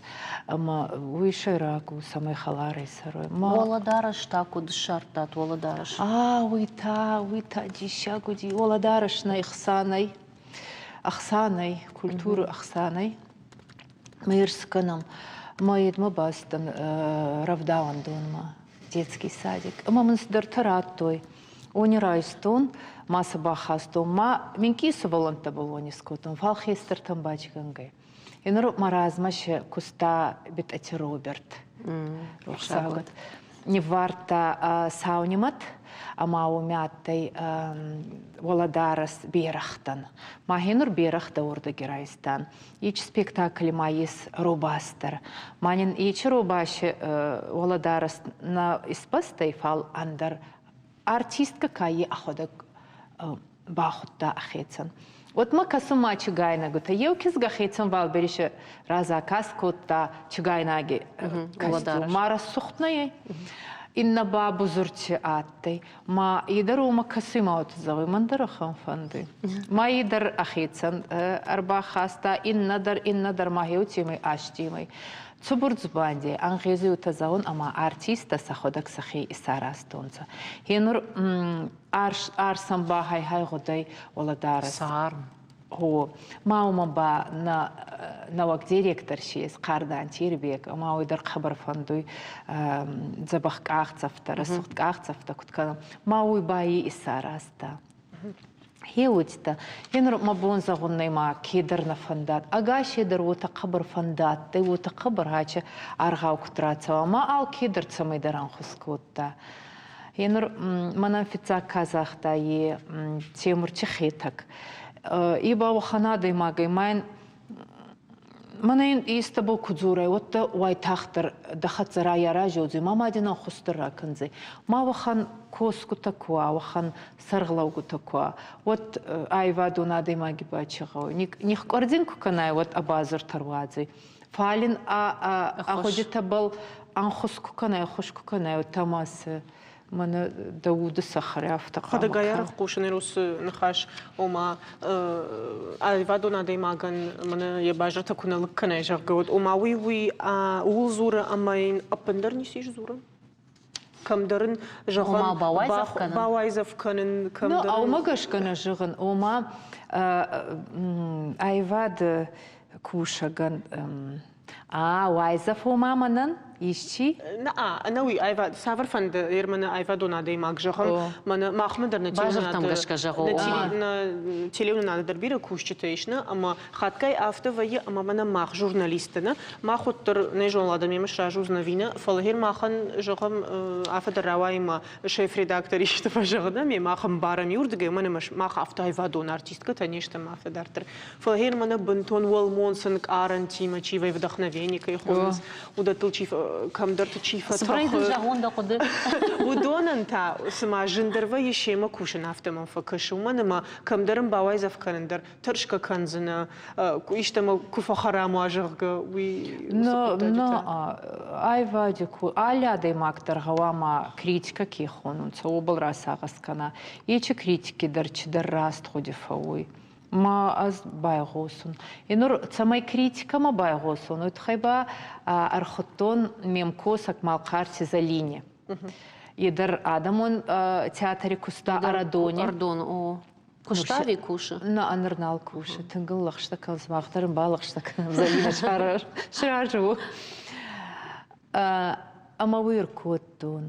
Ӕмӕ уый сӕйраг у, цӕмӕй хӕларӕй цӕрой. Уӕлӕдарӕс та куыд ссардтат уӕлӕдарӕс? А, уый та, уый та диссаг уыди. Уӕлӕдарӕс нӕй, ӕхца нӕй. Ӕхца нӕй, культуры ӕхца нӕй. Мӕ скӕнӕм. Мӕ йедмӕ бацыдтӕн рӕвдауӕндонмӕ, детский садик. Ӕмӕ мын цыдӕртӕ радтой. Уони райстон, ма сӕ бахастон, ма минкъий сувӕллӕнттӕбӕл уони скодтон, фал хестӕртӕн бачигӕнгӕй. И нур мӕ размӕ се куста Бетъати Роберт, рохсагод. Ниввардта сау нимӕт ӕма уоми адтӕй уӕлӕдарӕс берӕгътӕн. Ма хе нур берӕгътӕ уордӕги райстан. Ич спектакль ма ес робас дӕр. Ма нин ечи робаси уӕлӕдарӕс нӕ испастӕй, фал ӕндӕр артисткӕ ка е ӕхуӕдӕг. бахудта ӕхецӕн. Уӕд ма кӕсун ма чугайнӕгутӕ. Еу кизгӕ хецӕн Валбериси разаказ кодта чугайнаги костюм. Ма рӕсугъд нӕй. Иннӕ ба бузурти адтӕй. Ма е дӕр уомӕ кӕсуй ма уотӕ зӕгъуй, мӕн дӕр ахӕм фӕндуй. Ма е дӕр ӕхецӕн ӕрбахаста, иннӕ дӕр, иннӕ дӕр ма еутемӕй, астемӕй. Цубур дзубанди, ӕнгъезуй уотӕ зӕгъун, ӕма артисттӕ сӕхуӕдӕг сӕхе исаразтонцӕ. Гьенур арсӕн ба гьай-гьай гъудӕй уӕлӕдарӕс. Царм. Гъо, ма уомӕн ба нӕ нӕуӕг директор си ес Хъарданти Ирбег, ӕма уой дӕр хъӕбӕр фӕндуй дзӕбӕх къахдзӕфтӕ, рӕсугъд къахдзӕфтӕ куд кӕна. Ма уой ба е исаразта. Хеуӕттӕ, енур мӕ бон зӕгъун нӕй ма кедӕр нӕ фӕндад. Ӕгасей дӕр уотӕ хъӕбӕр фӕндадтӕй, уотӕ хъӕбӕр гьачи аргъау куд рацӕуа, ма алкедӕр цӕмӕйдӕр ӕнхус кодта. Енур мӕнӕн фиццаг ка загъта, е Темурчи Хетӕг. И ба уӕхӕн адӕймагӕй ма ин мӕнӕ ин истӕбӕл ку дзорай, уӕдта уайтагъддӕр дӕ хӕццӕ райаразиодзӕй, ма ма дин ӕнхус дӕр ракӕндзӕй. Ма уӕхӕн косгутӕ ку уа, уӕхӕн сӕргълӕугутӕ ку уа, уӕд аивадон адӕймаги ба чи гъӕуй? Нихкъуӕрдзин ку кӕнай, уӕд ӕ базуртӕ руадзуй. Фал ин ӕ гъудитӕбӕл ӕнхус ку кӕнай, ӕххуыс ку кӕнай, уӕдта ма цы мӕнӕ дӕ уды цӕхӕрӕй афтӕ Хӕдӕгай арӕх хъусын уыцы ныхас, ома аивадон адӕймагӕн мӕнӕ йӕ базыртӕ куы нӕ лыг кӕнай, зӕгъгӕ, уӕд ома уый уый ууыл дзуры ӕмӕ йын ӕппындӕр ницы ис дзурын? Кӕмдӕр ын зӕгъӕм, Ома бауайдзӕф кӕнын? Бауайдзӕф кӕнын, кӕмдӕр. Ну, уымӕ гӕсгӕ нӕ зӕгъын, ома аивады кусӕгӕн А, уайдзӕф ома мӕнӕн исчи? Нӕ, ӕнӕуи аивад, цавӕрфӕнды Ерманы аивадон адӕймаг зӕгъӕм, мӕнӕ махмӕ дӕр нӕ Базыртӕм гӕсгӕ зӕгъо. нӕ телеуынынады дӕр бирӕ кусджытӕ ис, нӕ, ӕмӕ хатгай афтӕ вӕййы, ӕмӕ мӕнӕ мах журналисттӕ, нӕ, мах уӕддӕр нӕ зонын адӕмимӕ сразы уыдзӕн ӕви нӕ, фӕлӕ гъер махӕн, зӕгъӕм, афтӕ дӕр рауайы ӕмӕ шеф-редактор исты фӕзӕгъы, нӕ, мах ӕмбарӕм иуырдыгӕй, уымӕн ӕмӕ мах афтӕ аивадон артисткӕтӕ не стӕм афтӕ дарддӕр. Фӕлӕ гъер мӕнӕ бынтон уӕлмонц ӕнкъарӕнтимӕ чи вӕййы вдохновение кӕй хонынц, уыдӕттыл чи кӕмдӕрты чи Цыбырӕй дын фӕтӕхы. зӕгъон дӕ хъуыды. Уыдонӕн та цыма зындӕр вӕййы семӕ кусын, афтӕ мӕм фӕкӕсы, уымӕн ӕмӕ кӕмдӕр ын бауайдзӕф кӕнын дӕр тӕрсгӕ кӕндзынӕ, истӕмӕ куы фӕхӕрам уа, зӕгъгӕ, уый Но, но аивади ку алли адӕймаг дӕр гъӕуама критикӕ ке хонунцӕ, уобӕл расагъӕс кӕна. Ечи критики дӕр чидӕр раст гъуди фӕууй. Ма ӕз байгъосун. И нур цӕмӕй критикӕмӕ байгъосон, уой туххӕй ба ӕрхудтон ме мкосӕг Малхъарти Залине. Е дӕр адӕмон театри куста Ӕрӕдони. Ӕрдон, о. Куыста ӕви кусы? Нӕ, ныр нал кусы. Тынг ыл лӕгъстӕ кӕнынц, мах дӕр ын балӕгъстӕ кӕнӕм. Залинӕ сразы у. Ӕмӕ уый ӕркодтон.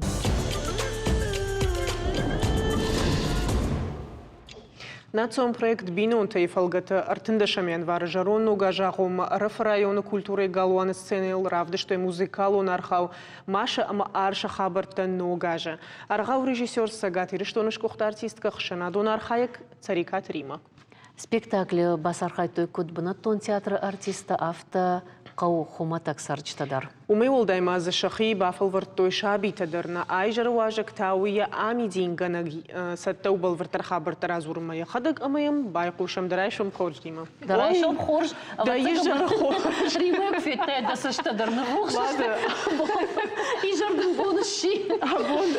Национ проект «Бинонтӕ-йы фӕлгӕты 13 январы зӕронд ног азы агъоммӕ Ӕрӕфы районы культурӕйы галуаны сценӕйыл равдыстой музыкалон аргъау «Маша ӕмӕ Арсы хабӕрттӕ ног азы». Аргъау режиссер Цӕгат Ирыстоны сгуыхт артисткӕ, ӕхсӕнадон архайӕг Цӕрикъаты Римӕ. Спектаклы бацархайдтой куыд бынӕттон театры артисттӕ, афтӕ хъӕуы хуымӕтӕг цӕрджытӕ дӕр. Уымӕй уӕлдай ма дзы сӕхи бафӕлвӕрдтой сабитӕ дӕр. Нӕ айзӕры уазӕг та уый йӕ амидингӕнӕг цӕттӕ у бӕлвырддӕр хабӕрттӕ радзурынмӕ йӕхӕдӕг ӕмӕ йӕм байхъусӕм. Дӕ райсом хорз, Рима. Дӕ райсом хорз. Дӕ изӕр хорз. Римӕ куы федтай, дӕ цӕстӕ дӕр ныррухс сты. Изӕр дын бон сси. Абон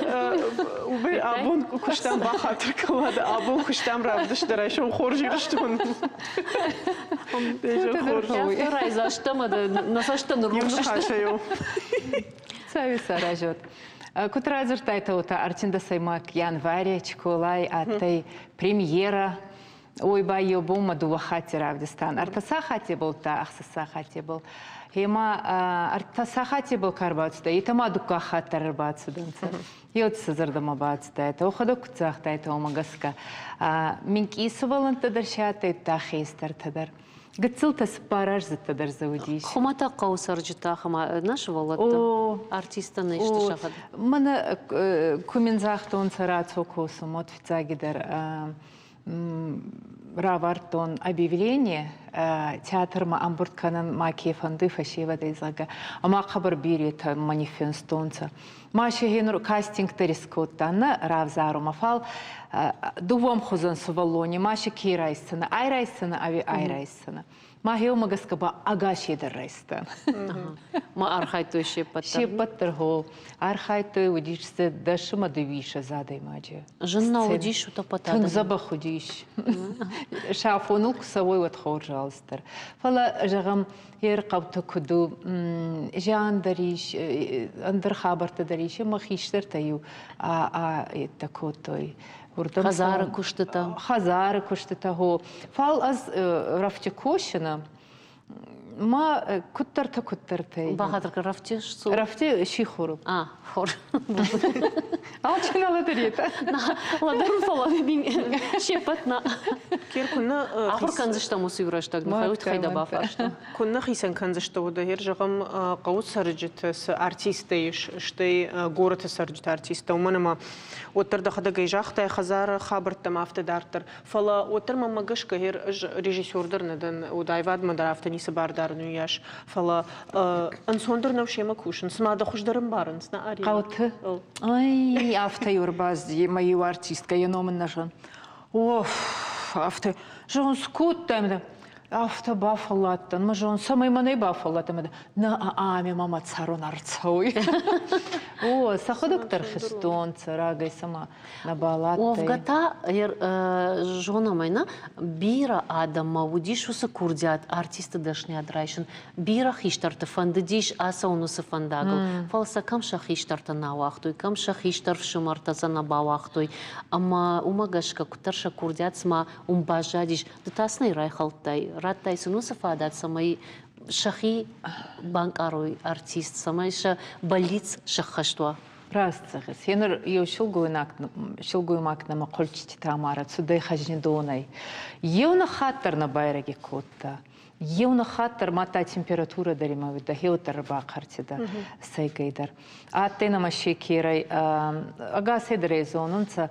абон куыстам бахатыр кӕнӕд. Абон куыстам равдыст дӕ райсом хорз Ирыстон. Райдзаст ӕмӕ нӕ цӕстӕ ныррухс сты. Цӕуи саразӕт. Куд радзурдтайтӕ, уотӕ ӕртиндӕсӕймаг январи Чиколай адтӕй премьерӕ. Уой ба еу бонмӕ дууӕ хатти равдистан. Ӕртӕ сахаттебӕл та ӕхсӕз сахаттебӕл. Гъема ӕртӕ сахаттебӕл ка ӕрбацудӕй, етӕ ма дуккаг хатт дӕр ӕрбацудӕнцӕ. Еу сӕ зӕрдӕмӕ бацудайтӕ, уӕхуӕдӕг куд загътайтӕ, уомӕ гӕсгӕ. Минкъий сувӕллӕнттӕ дӕр си адтӕй, хестӕртӕ дӕр. Гыццылтӕ цыппараздзыдтӕ дӕр дзы уыдис. Хуымӕтӕг хъӕуы цӕрджытӕ ахӕм нӕ сывӕллӕттӕ артисттӕ нӕ сты сӕхӕдӕг. Мӕнӕ ку мин загътонцӕ рацо косун, уӕд фиццагидӕр равардтон объявление. Театрмӕ ӕмбурд кӕнун ма ке фӕндуй фӕсевӕдӕй, зӕгъгӕ. Ӕма хъӕбӕр беретӕ мӕ ниффинстонцӕ. Ма си гьенур кастинг дӕр искодта, нӕ равзарумӕ, фал дууӕм хузӕн сувӕллони ма си ке райсдзӕнӕ, ай райсдзӕнӕ ӕви ай райсдзӕнӕ. Ма гьеумӕ гӕсгӕ ба ӕгасей дӕр райстан. Ма архайдтой се ппӕт дӕр? Се ппӕт дӕр, гъо. Архайдтой, уыдис дзы дӕс ӕмӕ дыууиссӕдз адӕймаджы. Зын нӕ уыдис утӕппӕт Тынг дзӕбӕх уыдис. Сӕ афоныл куы цӕуой, уӕд хорз алцыдӕр. Фӕлӕ, зӕгъӕм, йе рхъӕуты куыд у, зиан дӕр ис, ӕндӕр хабӕрттӕ дӕр ис, ӕмӕ хистӕртӕ-иу а-а кодтой. Уырдӕм Хӕдзары куыстытӕ. Хӕдзары куыстытӕ, хо. Фал ӕз рӕфджы косына, ма куыддӕртӕ куыддӕртӕй. Бахатыр кӕн, рӕфджы сцу? Рӕфджы сихоры. А, хор. Алчи нӕ лӕдӕрета. Лӕдӕрун, фӕлӕ мин се ппӕт нӕ. Кер куыннӕ Ахуыр кӕндзыстӕм уыцы иу рӕстӕг, Михаил тыххӕй дӕ бафарста. Куыннӕ хицӕн кӕндзысты уыдӕ, зӕгъӕм, хъӕуы цӕрджыты цы артисттӕ ис, стӕй горӕты цӕрджыты артисттӕ, уымӕн ӕмӕ уӕддӕр дӕхӕдӕг ӕй загътай хӕдзары хабӕрттӕм афтӕ дарддӕр. Фӕлӕ уӕддӕр мӕнмӕ гӕсгӕ ӕз режиссер дӕр нӕ дӕн, уӕд аивадмӕ дӕр афтӕ ницы бар дарын уыйас. Фӕлӕ ӕнцондӕр нӕу семӕ кусын, цыма дӕ хуыздӕр ӕмбарынц, нӕ Арина? Хъӕуты. Ай, афтӕ-иу ӕрбацыди мӕ иу артисткӕ, йӕ ном ын нӕ зонын. Оф, афтӕ, зӕгъын, цы кодтай? Афтӕ бафӕлладтӕн, мӕ зон, цӕмӕй мӕнӕй бафӕлладтӕн, нӕ ами мӕмӕ цӕрун ӕрцӕуй. О, сӕхуӕдӕг дӕр хизтонцӕ рагӕй сӕмӕ нӕбал адтӕй. Уӕвгӕ та зонӕм ӕй, нӕ бирӕ адӕммӕ уыдис уыцы курдиат артисты дӕсныйад райсын. Бирӕ хистӕрты фӕндыдис ацӕуын уыцы фӕндагыл, фӕлӕ сӕ кӕм сӕ хистӕртӕ нӕ ауагътой, кӕм сӕ хистӕр фсымӕртӕ сӕ нӕ бауагътой. Ӕмӕ уымӕ гӕсгӕ куыддӕр сӕ курдиат цыма уым баззадис, Ды та сын ӕй райхӕлдтай, радтай сын уыцы фадат, цӕмӕй сӕхи банкъарой артист, цӕмӕй сӕ бӕллиц сӕххӕст уа. Раст зӕгъыс. Еныр еу силгоймаг, силгоймаг нӕмӕ хъулчититӕ ма рацудӕй Хӕзнидонӕй. Еу хатт дӕр нӕ байрӕги кодта. Еу хатт дӕр мадта температурӕ дӕр имӕ уидӕ, хеуӕддӕр ӕрбахъӕртидӕ сӕйгӕй дӕр. Адтӕй нӕмӕ шекерӕй, ӕгасӕй дӕр ӕй зонунцӕ,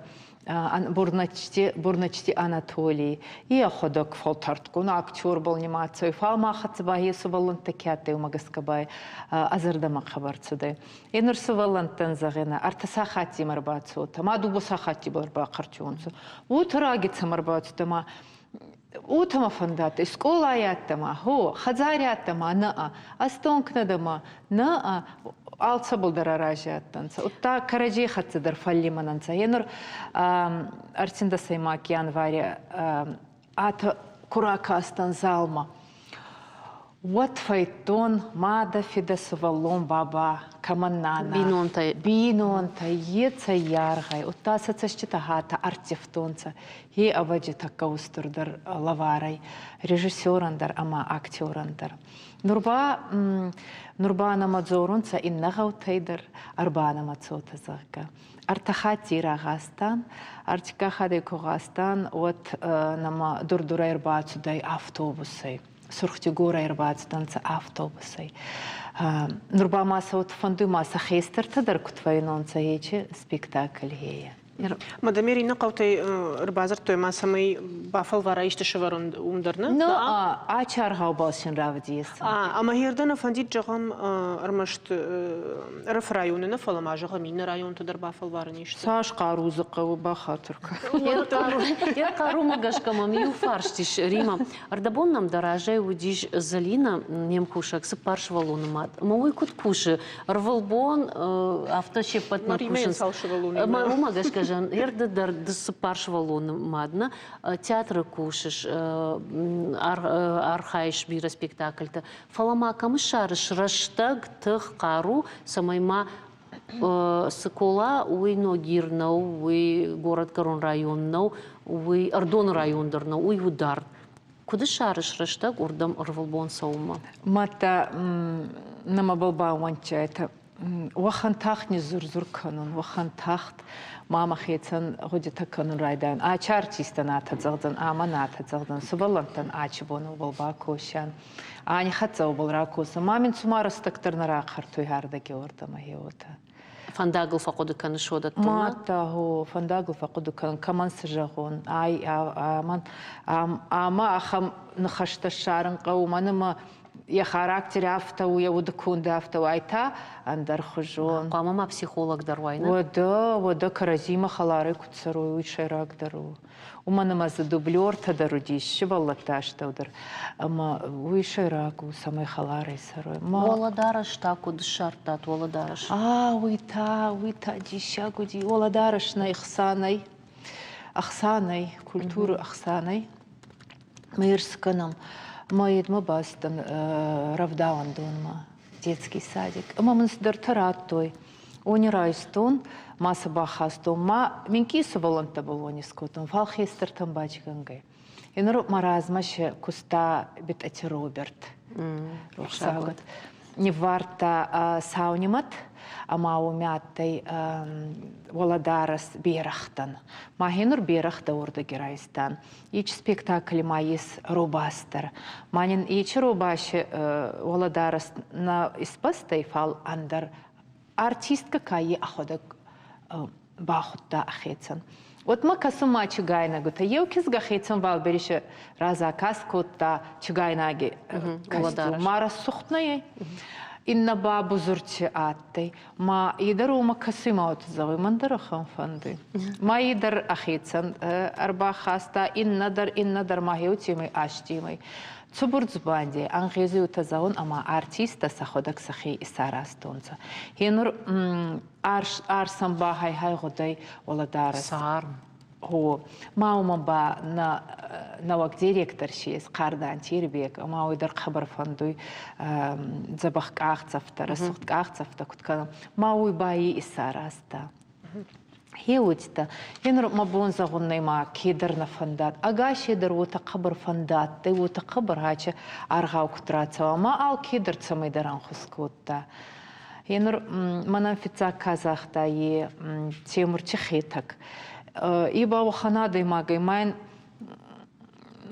Бурначти, Бурначти Анатолий, и ӕхуӕдӕг фӕлтӕрдгун актербӕл нимадцӕй, фал ма хӕццӕ ба е сувӕллӕнттӕ ке адтӕй, уомӕ гӕсгӕ ба ӕ зӕрдӕмӕ хъӕбӕр цудӕй. Е нур сувӕллӕнттӕн зӕгъинӕ, ӕртӕ сахаттимӕ ӕрбацотӕ, ма дууӕ сахаттибӕл ӕрбахъӕртионцӕ. Уотӕ раги цӕмӕ ӕрбацудӕ ма уотӕ мӕ фӕндадтӕй, скъолай адтӕ ма, гъо, хӕдзари адтӕ ма, нӕ, ӕстонг нӕ дӕ ма, нӕ, алцӕбӕл дӕр арази адтӕнцӕ. Удта кӕрӕдзей хӕццӕ дӕр фӕллимӕн ӕнцӕ. Е нур ӕртиндӕсӕймаг январи атӕ ку ракастан залмӕ, Уӕд фӕйдтон мадӕ, фидӕ, сувӕллон, баба, кӕмӕн нана. Бийнонтӕ. Бийнонтӕ, е цӕййаргъӕй, удта сӕ цӕститӕ гьатӕ ӕрттивтонцӕ. Е, ӕвӕдзи, тӕккӕ устурдӕр лӕварӕй режиссерӕн дӕр ӕма актерӕн дӕр. Нур ба, нур ба нӕмӕ дзорунцӕ иннӕ гъӕутӕй дӕр, ӕрбанӕмӕ цотӕ, зӕгъгӕ. Ӕртӕ хатти рагъазтан. Ӕртиккаг хаттӕй ку гъазтан, уӕд нӕмӕ Дур-Дурӕй ӕрбацудӕй автобусӕй. Сурх-Дигорӕй ӕрбацудӕнцӕ автобусӕй. Нур ба ма сӕ уод фӕндуй ма сӕ хестӕртӕ дӕр куд фӕйнонцӕ ечи спектакль гье. Мадам иннӕ хъӕутӕй ӕрбадзырдтой ма цӕмӕй бафӕлвара исты сӕвӕрын уым дӕр, нӕ? Ну, ачи аргъаубӕл син равдесӕн. Ӕмӕ ердӕ нӕ фӕндид, зӕгъӕм, ӕрмӕст Ӕрӕфы районы нӕ, фӕлӕ ма, зӕгъӕм, иннӕ районты дӕр бафӕлварын исты. Цас хъару дзы хъӕуы, бахатыр кӕн. Йӕ хъарумӕ гӕсгӕ мӕм иу фарст ис, Рима. Ӕрдӕбон нӕм дӕ разӕй уыдис Зӕлинӕ, не мкусӕг, цыппар сывӕллоны мад. Ӕмӕ уый куыд кусы? Ӕрвылбон афтӕ се ппӕтмӕ кусынц. Ӕмӕ уымӕ гӕсгӕ зӕн, ды дӕр ды цыппар сывӕллоны мад нӕ театры кусыс, архайыс бирӕ спектакльты. Фӕлӕ ма кӕм ссарыс рӕстӕг, тых, хъару, цӕмӕй ма Цыкола, уый Ногир нӕу, уый Горӕтгӕрон район нӕу, уый Ӕрдоны район дӕр нӕу, уый у дард. Куыд ссарыс рӕстӕг уырдӕм ӕрвылбон цӕуынмӕ? Мадта нӕмӕбӕл баууӕндтиайтӕ. Уӕхӕн тагъд низзур-зур кӕнун, уӕхӕн тагъд ма мӕхецӕн гъудитӕ кӕнун райдайун. Ачи артисттӕн атӕ зӕгъдзӕн, ӕма нӕ атӕ зӕгъдзӕн, сувӕллӕнттӕн ачи бон уобӕл бакосиан. Ани хӕццӕ уобӕл ракосӕ. Ма мин цума рӕстӕг дӕр нӕ рахъӕртуй ардӕги уордӕмӕ гье уотӕ. Фӕндагыл фӕхъуыды кӕныс уыдӕттыл? Мадта, гъо, фӕндагыл фӕхъуыды кӕнын, кӕмӕн цы зӕгъон, ай, амӕн, ӕмӕ ахӕм ныхӕстӕ ссарын хъӕуы, мӕн ӕмӕ йӕ характер афтӕ у, йӕ удыконд афтӕ у, ай та ӕндӕрхуызон. Хъуамӕ ма психолог дӕр уай, нӕ? Уӕдӕ, уӕдӕ кӕрӕдзимӕ хӕларӕй куыд цӕрой, уый сӕйрагдӕр у. Уымӕн ӕмӕ дзы дублертӕ дӕр уыдис, сывӕллӕтты астӕу дӕр. Ӕмӕ уый сӕйраг у, цӕмӕй хӕларӕй цӕрой. Уӕлӕдарӕс та куыд ссардтат, уӕлӕдарӕс? А, уый та, уый та диссаг уыди. Уӕлӕдарӕс нӕй, ӕхца нӕй. Ӕхца нӕй, культуры ӕхца нӕй. Мӕ скӕнӕм. Мӕ йедмӕ бацыдтӕн рӕвдауӕндонмӕ, детский садик. Ӕмӕ мын цыдӕртӕ радтой. Они райстон, ма сӕ бахастон, ма минкъий сувӕллӕнттӕбӕл уони скодтон, фал хестӕртӕн бачигӕнгӕй. И нур мӕ размӕ се куста Бетъати Роберт. Рухсагот. Ниввардта сау нимӕт ӕма уоми адтӕй уӕлӕдарӕс берӕгътӕн. Ма хенур берӕгътӕ уордӕги райстан. Ич спектакль ма ес робас дӕр. Ма нин ечи робаси уӕлӕдарӕс нӕ испастӕй, фал ӕндӕр артисткӕ ка е ӕхуӕдӕг бахудта ӕхецӕн. Вот ма кӕсун ма чугайнӕгутӕ. Еу кизгӕ хецӕн Валберише разаказ кодта чугайнаги костюм. Ма рӕсугъд нӕй. Иннӕ ба бузурти адтӕй. Ма е дӕр уомӕ кӕсуй ма уотӕ зӕгъуй, мӕн дӕр ахӕм фӕндуй. Ма е дӕр ӕхецӕн ӕрбахаста, иннӕ дӕр, иннӕ дӕр ма еутемӕй, астемӕй. Цубур дзубанди, ӕнгъезуй уотӕ зӕгъун, ӕма артисттӕ сӕхуӕдӕг сӕхе исаразтонцӕ. Гьенур арсӕн ба гьай-гьай гъудӕй уӕлӕдарӕс. Царм. Гъо, ма уомӕн ба нӕ нӕуӕг директор си ес Хъарданти Ирбег, ӕма уой дӕр хъӕбӕр фӕндуй дзӕбӕх къахдзӕфтӕ, рӕсугъд къахдзӕфтӕ куд кӕна. Ма уой ба е исаразта. Хеуӕттӕ, енур мӕ бон зӕгъун нӕй ма кедӕр нӕ фӕндад. Ӕгасей дӕр уотӕ хъӕбӕр фӕндадтӕй, уотӕ хъӕбӕр гьачи аргъау куд рацӕуа, ма алкедӕр цӕмӕйдӕр ӕнхус кодта. Енур мӕнӕн фиццаг ка загъта, е Темурчи Хетӕг. И ба уӕхӕн адӕймагӕй ма ин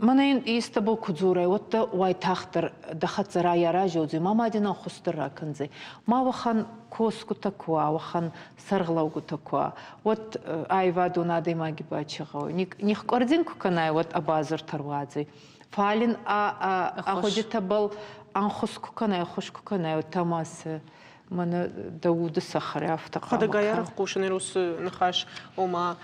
мӕнӕ ин истӕбӕл ку дзорай, уӕдта уайтагъддӕр дӕ хӕццӕ райаразиодзӕй, ма ма дин ӕнхус дӕр ракӕндзӕй. Ма уӕхӕн косгутӕ ку уа, уӕхӕн сӕргълӕугутӕ ку уа, уӕд аивадон адӕймаги ба чи гъӕуй? Нихкъуӕрдзин ку кӕнай, уӕд ӕ базуртӕ руадзуй. Фал ин ӕ гъудитӕбӕл ӕнхус ку кӕнай, ӕххус ку кӕнай, уӕдта ма цы мӕнӕ дӕ уды цӕхӕрӕй афтӕ хъуамӕ Хӕдӕгай арӕх хъусын уыцы ныхас, ома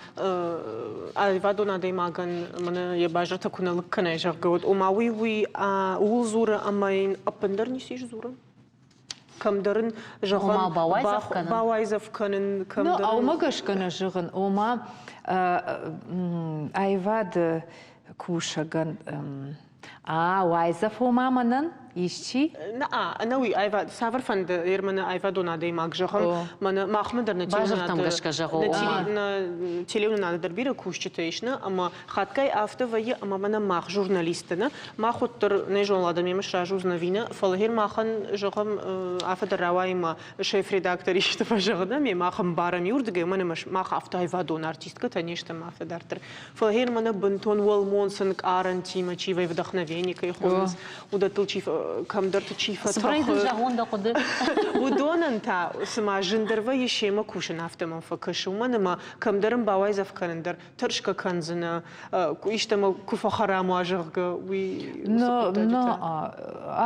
аивадон адӕймагӕн мӕнӕ йӕ базыртӕ куы нӕ лыг кӕнай, зӕгъгӕ, уӕд ома уый уый ууыл дзуры ӕмӕ йын ӕппындӕр ницы ис дзурын? Кӕмдӕр ын зӕгъӕм, Ома бауайдзӕф кӕнын? Бауайдзӕф кӕнын, кӕмдӕр. Ну, уымӕ гӕсгӕ нӕ зӕгъын, ома аивады кусӕгӕн А, уайдзӕф ома мӕнӕн исчи? Нӕ, ӕнӕуи аивад, цавӕрфӕнды Ерманы аивадон адӕймаг, зӕгъӕм, мӕнӕ махмӕ дӕр нӕ Базыртӕм гӕсгӕ зӕгъо, нӕ телеуынынады дӕр бирӕ кусджытӕ ис, нӕ, ӕмӕ хатгай афтӕ вӕййы, ӕмӕ мӕнӕ мах журналисттӕ, нӕ, мах уӕддӕр нӕ зонын адӕмимӕ сразы уыдзӕн ӕви нӕ, фӕлӕ гьер махӕн, зӕгъӕм, афтӕ дӕр рауайы ӕмӕ шеф-редактор исты фӕзӕгъы, нӕ, ме мах ӕмбарӕм иуырдыгӕй, уымӕн ӕмӕ мах афтӕ аивадон артисткӕтӕ не стӕм афтӕ дарддӕр. Фӕлӕ гьер мӕнӕ бынтон уӕлмонц ӕнкъарӕнтимӕ чи вӕййы вдохновение кӕй хонынц, уыдӕттыл чи кӕмдӕрты чи Цыбырӕй дын фӕтӕхы. зӕгъон дӕ хъуыды. Уыдонӕн та цыма зындӕр вӕййы семӕ кусын, афтӕ мӕм фӕкӕсы, уымӕн ӕмӕ кӕмдӕр ын бауайдзӕф кӕнын дӕр тӕрсгӕ кӕндзынӕ, истӕмӕ куы фӕхӕрам уа, зӕгъгӕ, уый Но, но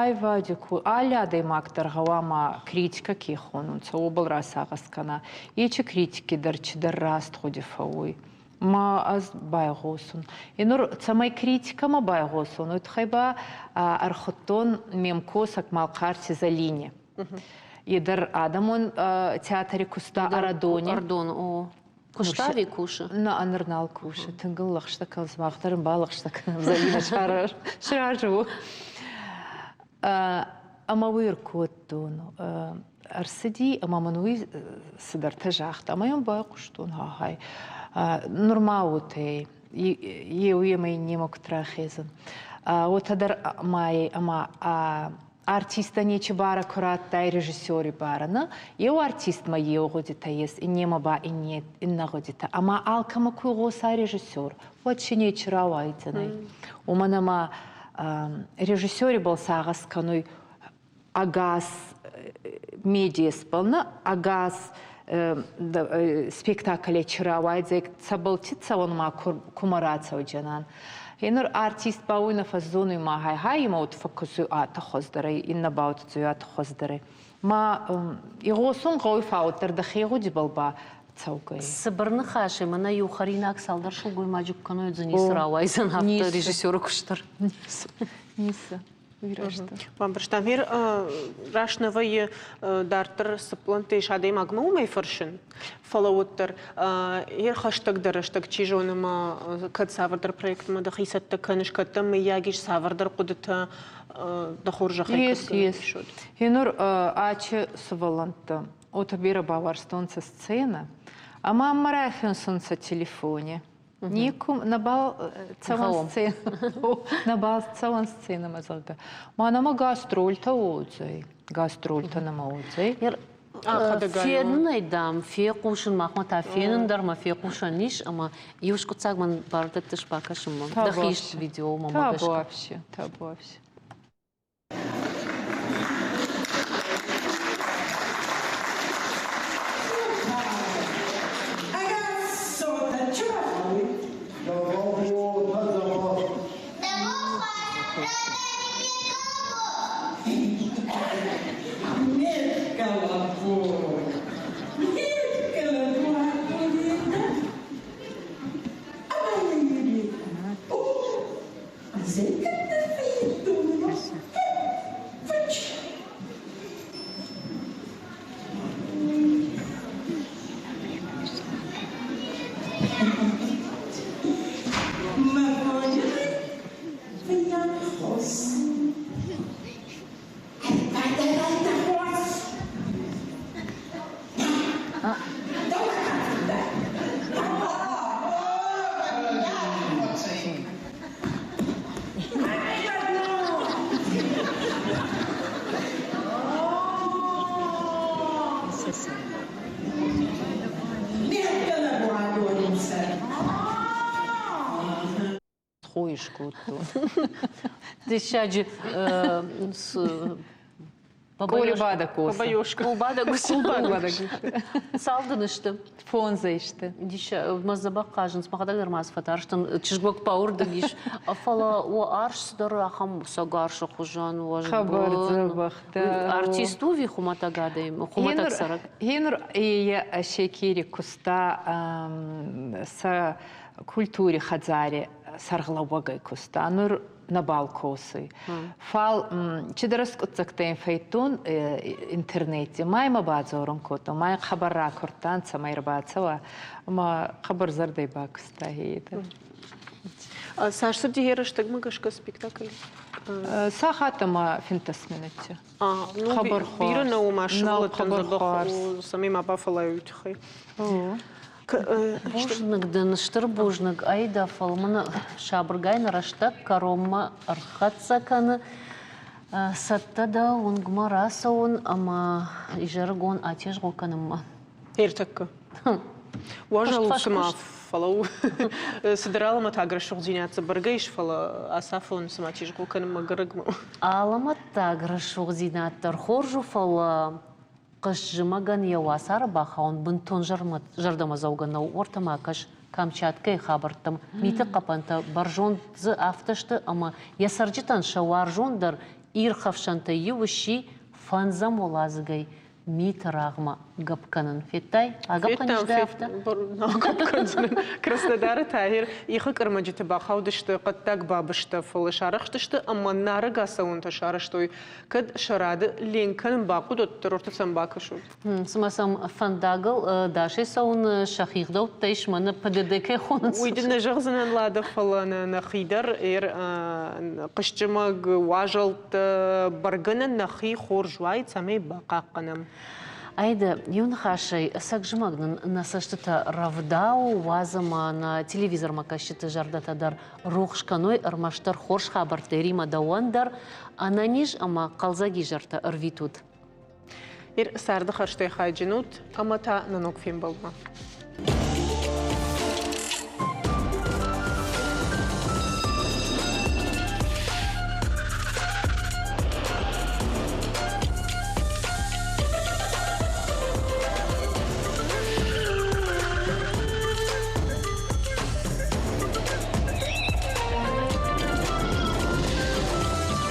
аивади ку алли адӕймаг дӕр гъӕуама критикӕ ке хонунцӕ, уобӕл расагъӕс кӕна. Ечи критики дӕр чидӕр раст гъуди фӕууй. Ма ӕз байгъосун. И нур цӕмӕй критикӕмӕ байгъосун, уой туххӕй ба ӕрхудтон ме мкосӕг Малхъарти Залине. Е дӕр адӕмон театри куста Ӕрӕдони. Ӕрдон, о. Куыста ӕви кусы? Нӕ, ныр нал кусы. Тынг ыл лӕгъстӕ кӕнынц, мах дӕр ын балӕгъстӕ кӕнӕм, Залинӕ сразы у. Ӕмӕ уый ӕркодтон. Ӕрцыди ӕмӕ мын уый цыдӕртӕ загъта. Ӕмӕ йӕм байхъуыстон, хахай. Нырма уотӕ, еуемӕй иннемӕ куд рахезӕн. Уотӕ дӕр ма ӕма артисттӕ нечи барӕ ку радтай режиссери барӕ, нӕ? Еу артистмӕ еу гъудитӕ ес, иннемӕ ба иннӕ гъудитӕ. Ӕма алкӕмӕ ку игъоса режиссер, уӕд си нечи рауайдзӕнӕй. Уомӕн ӕма режиссери бал сагъӕс кӕнуй ӕгас медиесбӕл, нӕ ӕгас Спектакле чи рауайдзӕй, цӕбӕлти цӕуӕн ма кумӕ рацӕуджӕнӕн. Енур артист ба уой нӕ фӕззонуй ма хай-хай имӕ уод фӕккӕсуй атӕ хуӕздӕрӕй, иннӕ ба уоддзуй атӕ хуӕздӕрӕй. Ма игъосун гъӕуй фауддӕр дӕхе гъудибӕл ба цӕугӕй. Цыбыр ныхасӕй мӕнӕ иу хӕринаг цалдӕр сылгоймаджы куы кӕной, дзы ницы рауайдзӕн, афтӕ режиссеры куыст дӕр. Ницы. Ницы. Бамбӕрстам. Гъер раст нӕ вӕййы дарддӕр цы пълӕнттӕ ис адӕймагмӕ уымӕй фӕрсын, фӕлӕ уӕддӕр йе рхӕстӕгдӕр рӕстӕг чи зоны ӕмӕ кӕд цавӕрдӕр проектмӕ дӕхи цӕттӕ кӕныс, кӕд дӕм мыййаг ис цавӕрдӕр хъуыдытӕ дӕ хорзӕхӕй Ес, ес. Гъенур ачи сувӕллӕнттӕ отӕ берӕ бауарзтонцӕ сценӕ, ӕма мӕ рафинсунцӕ телефони. Никум нӕбал цӕуӕн сценӕ, нӕбал цӕуӕн сценӕмӕ, зӕгъгӕ. Ма нӕмӕ гастрольтӕ уодзӕй, гастрольтӕ нӕмӕ уодзӕй. Фенынӕй, дам, фехъусын, махмӕ та фенын дӕр ма фехъусӕн ис, ӕмӕ иу скъуыддзаг мӕн бар дӕттыс бакӕсынмӕ. Дӕхи ист видеомӕ гӕсгӕ. Табуафси, табуафси. Хой скодтон. Диссаджы Къулбадӕг Къулбадӕг Цал дын сты? Фондзӕй сты. Мӕ дзӕбӕх хъазынц, мӕхӕдӕг дӕр ма дзы фӕтарстӕн, чызгмӕ куы бауырдыг ис. Фӕлӕ о арс цыдӕр ахӕм цӕгӕрсы хуызӕн уӕзбын. Хабар дзӕбӕхтӕ. Артист у ӕви хуымӕтӕг адӕм, хуымӕтӕг цӕрӕг? Генр йӕ Шекери куыста сӕ культури хӕдзари сӕргълӕууӕгӕй куста. Нур нӕбал косуй. Фал чидӕр ӕскъуддзӕгтӕ ин фӕйдтон интернети, ма имӕ бадзорун кодтон, ма ин хабар ракурдтан, цӕмӕй ӕрбацӕуа, ӕма хъӕбӕр зӕрдӕй бакуста етӕ. Цас цыди йӕ рӕстӕгмӕ гӕсгӕ спектакль? Сахат ӕма 15 минутти. Хабар бирӕ нӕу ма сывӕллӕттӕн дзӕбӕх цӕмӕй ма бафӕллайой, уый тыххӕй. Бузныг дын, стыр бузныг, Аида, фӕлӕ мын сабыргай нӕ рӕстӕг кӕронмӕ ӕрхӕццӕ кӕны. Цӕттӕ дӕ уынгмӕ рацӕуын ӕмӕ изӕрыгон атезгъо кӕнынмӕ. Ӕртӕккӕ. Уазал у цыма, фӕлӕуу. Цыдӕр алӕмӕтаг рӕсугъддзинад дзы бӕргӕ ис, фӕлӕ ацафон цыма тезгъо кӕнынмӕ гӕрӕгмӕ. Алӕмӕттаг рӕсугъддзинад дӕр хорз у, фӕлӕ Хъызт-зымӕгӕн йӕ уацары бахауын бынтон зӕрдӕмӕдзӕугӕ нӕу. Уӕртӕ ма кӕс Камчаткӕйы хабӕрттӕм. Миты хъӕпӕнтӕ бӕрзонд дзы афтӕ сты, ӕмӕ йӕ цӕрджытӕн сӕ уарзондӕр ирхӕфсӕнтӕй иу сси фӕндзӕм уӕладзыгӕй миты рагъмӕ гӕпп кӕнын. Федтай? Агӕпп кӕнис дӕ афтӕ? Агӕпп кӕндзынӕн. Краснодары Тагир ихы къӕрмӕджыты бахаудысты хъӕддаг бабызтӕ, фӕлӕ сарӕхстысты ӕмӕ нарӕг ацӕуӕнтӕ сарӕзтой. Кӕд сӕ рады ленк кӕнын бахъуыд, уӕддӕр ортӕ сӕм бакӕсут. Цымӕ сӕм фӕндагыл дасӕй цӕуын сӕхи гъдӕуттӕ ис, мӕнӕ ПДД кӕй хонынц? Уый дын нӕ зӕгъдзынӕн, Лада, фӕлӕ нӕ нӕхи дӕр хъызтзымӕг уазӕлттӕ бӕргӕ нын нӕхи хорз уаид, цӕмӕй бахъахъхъӕнӕм. Айда, иу ныхасӕй, ӕцӕг зымӕг нын нӕ цӕстытӕ рӕвдауы, уадз ӕмӕ нӕ телевизормӕ кӕсджыты зӕрдӕтӕ дӕр рухс кӕной ӕрмӕстдӕр хорз хабӕрттӕ Римӕ дӕуӕн дӕр ӕнӕниз ӕмӕ хъӕлдзӕг изӕртӕ ӕрвитут. Ир царды хӕрзтӕй хайджын ут ӕмӕ та нӕ ног фембӕлдмӕ.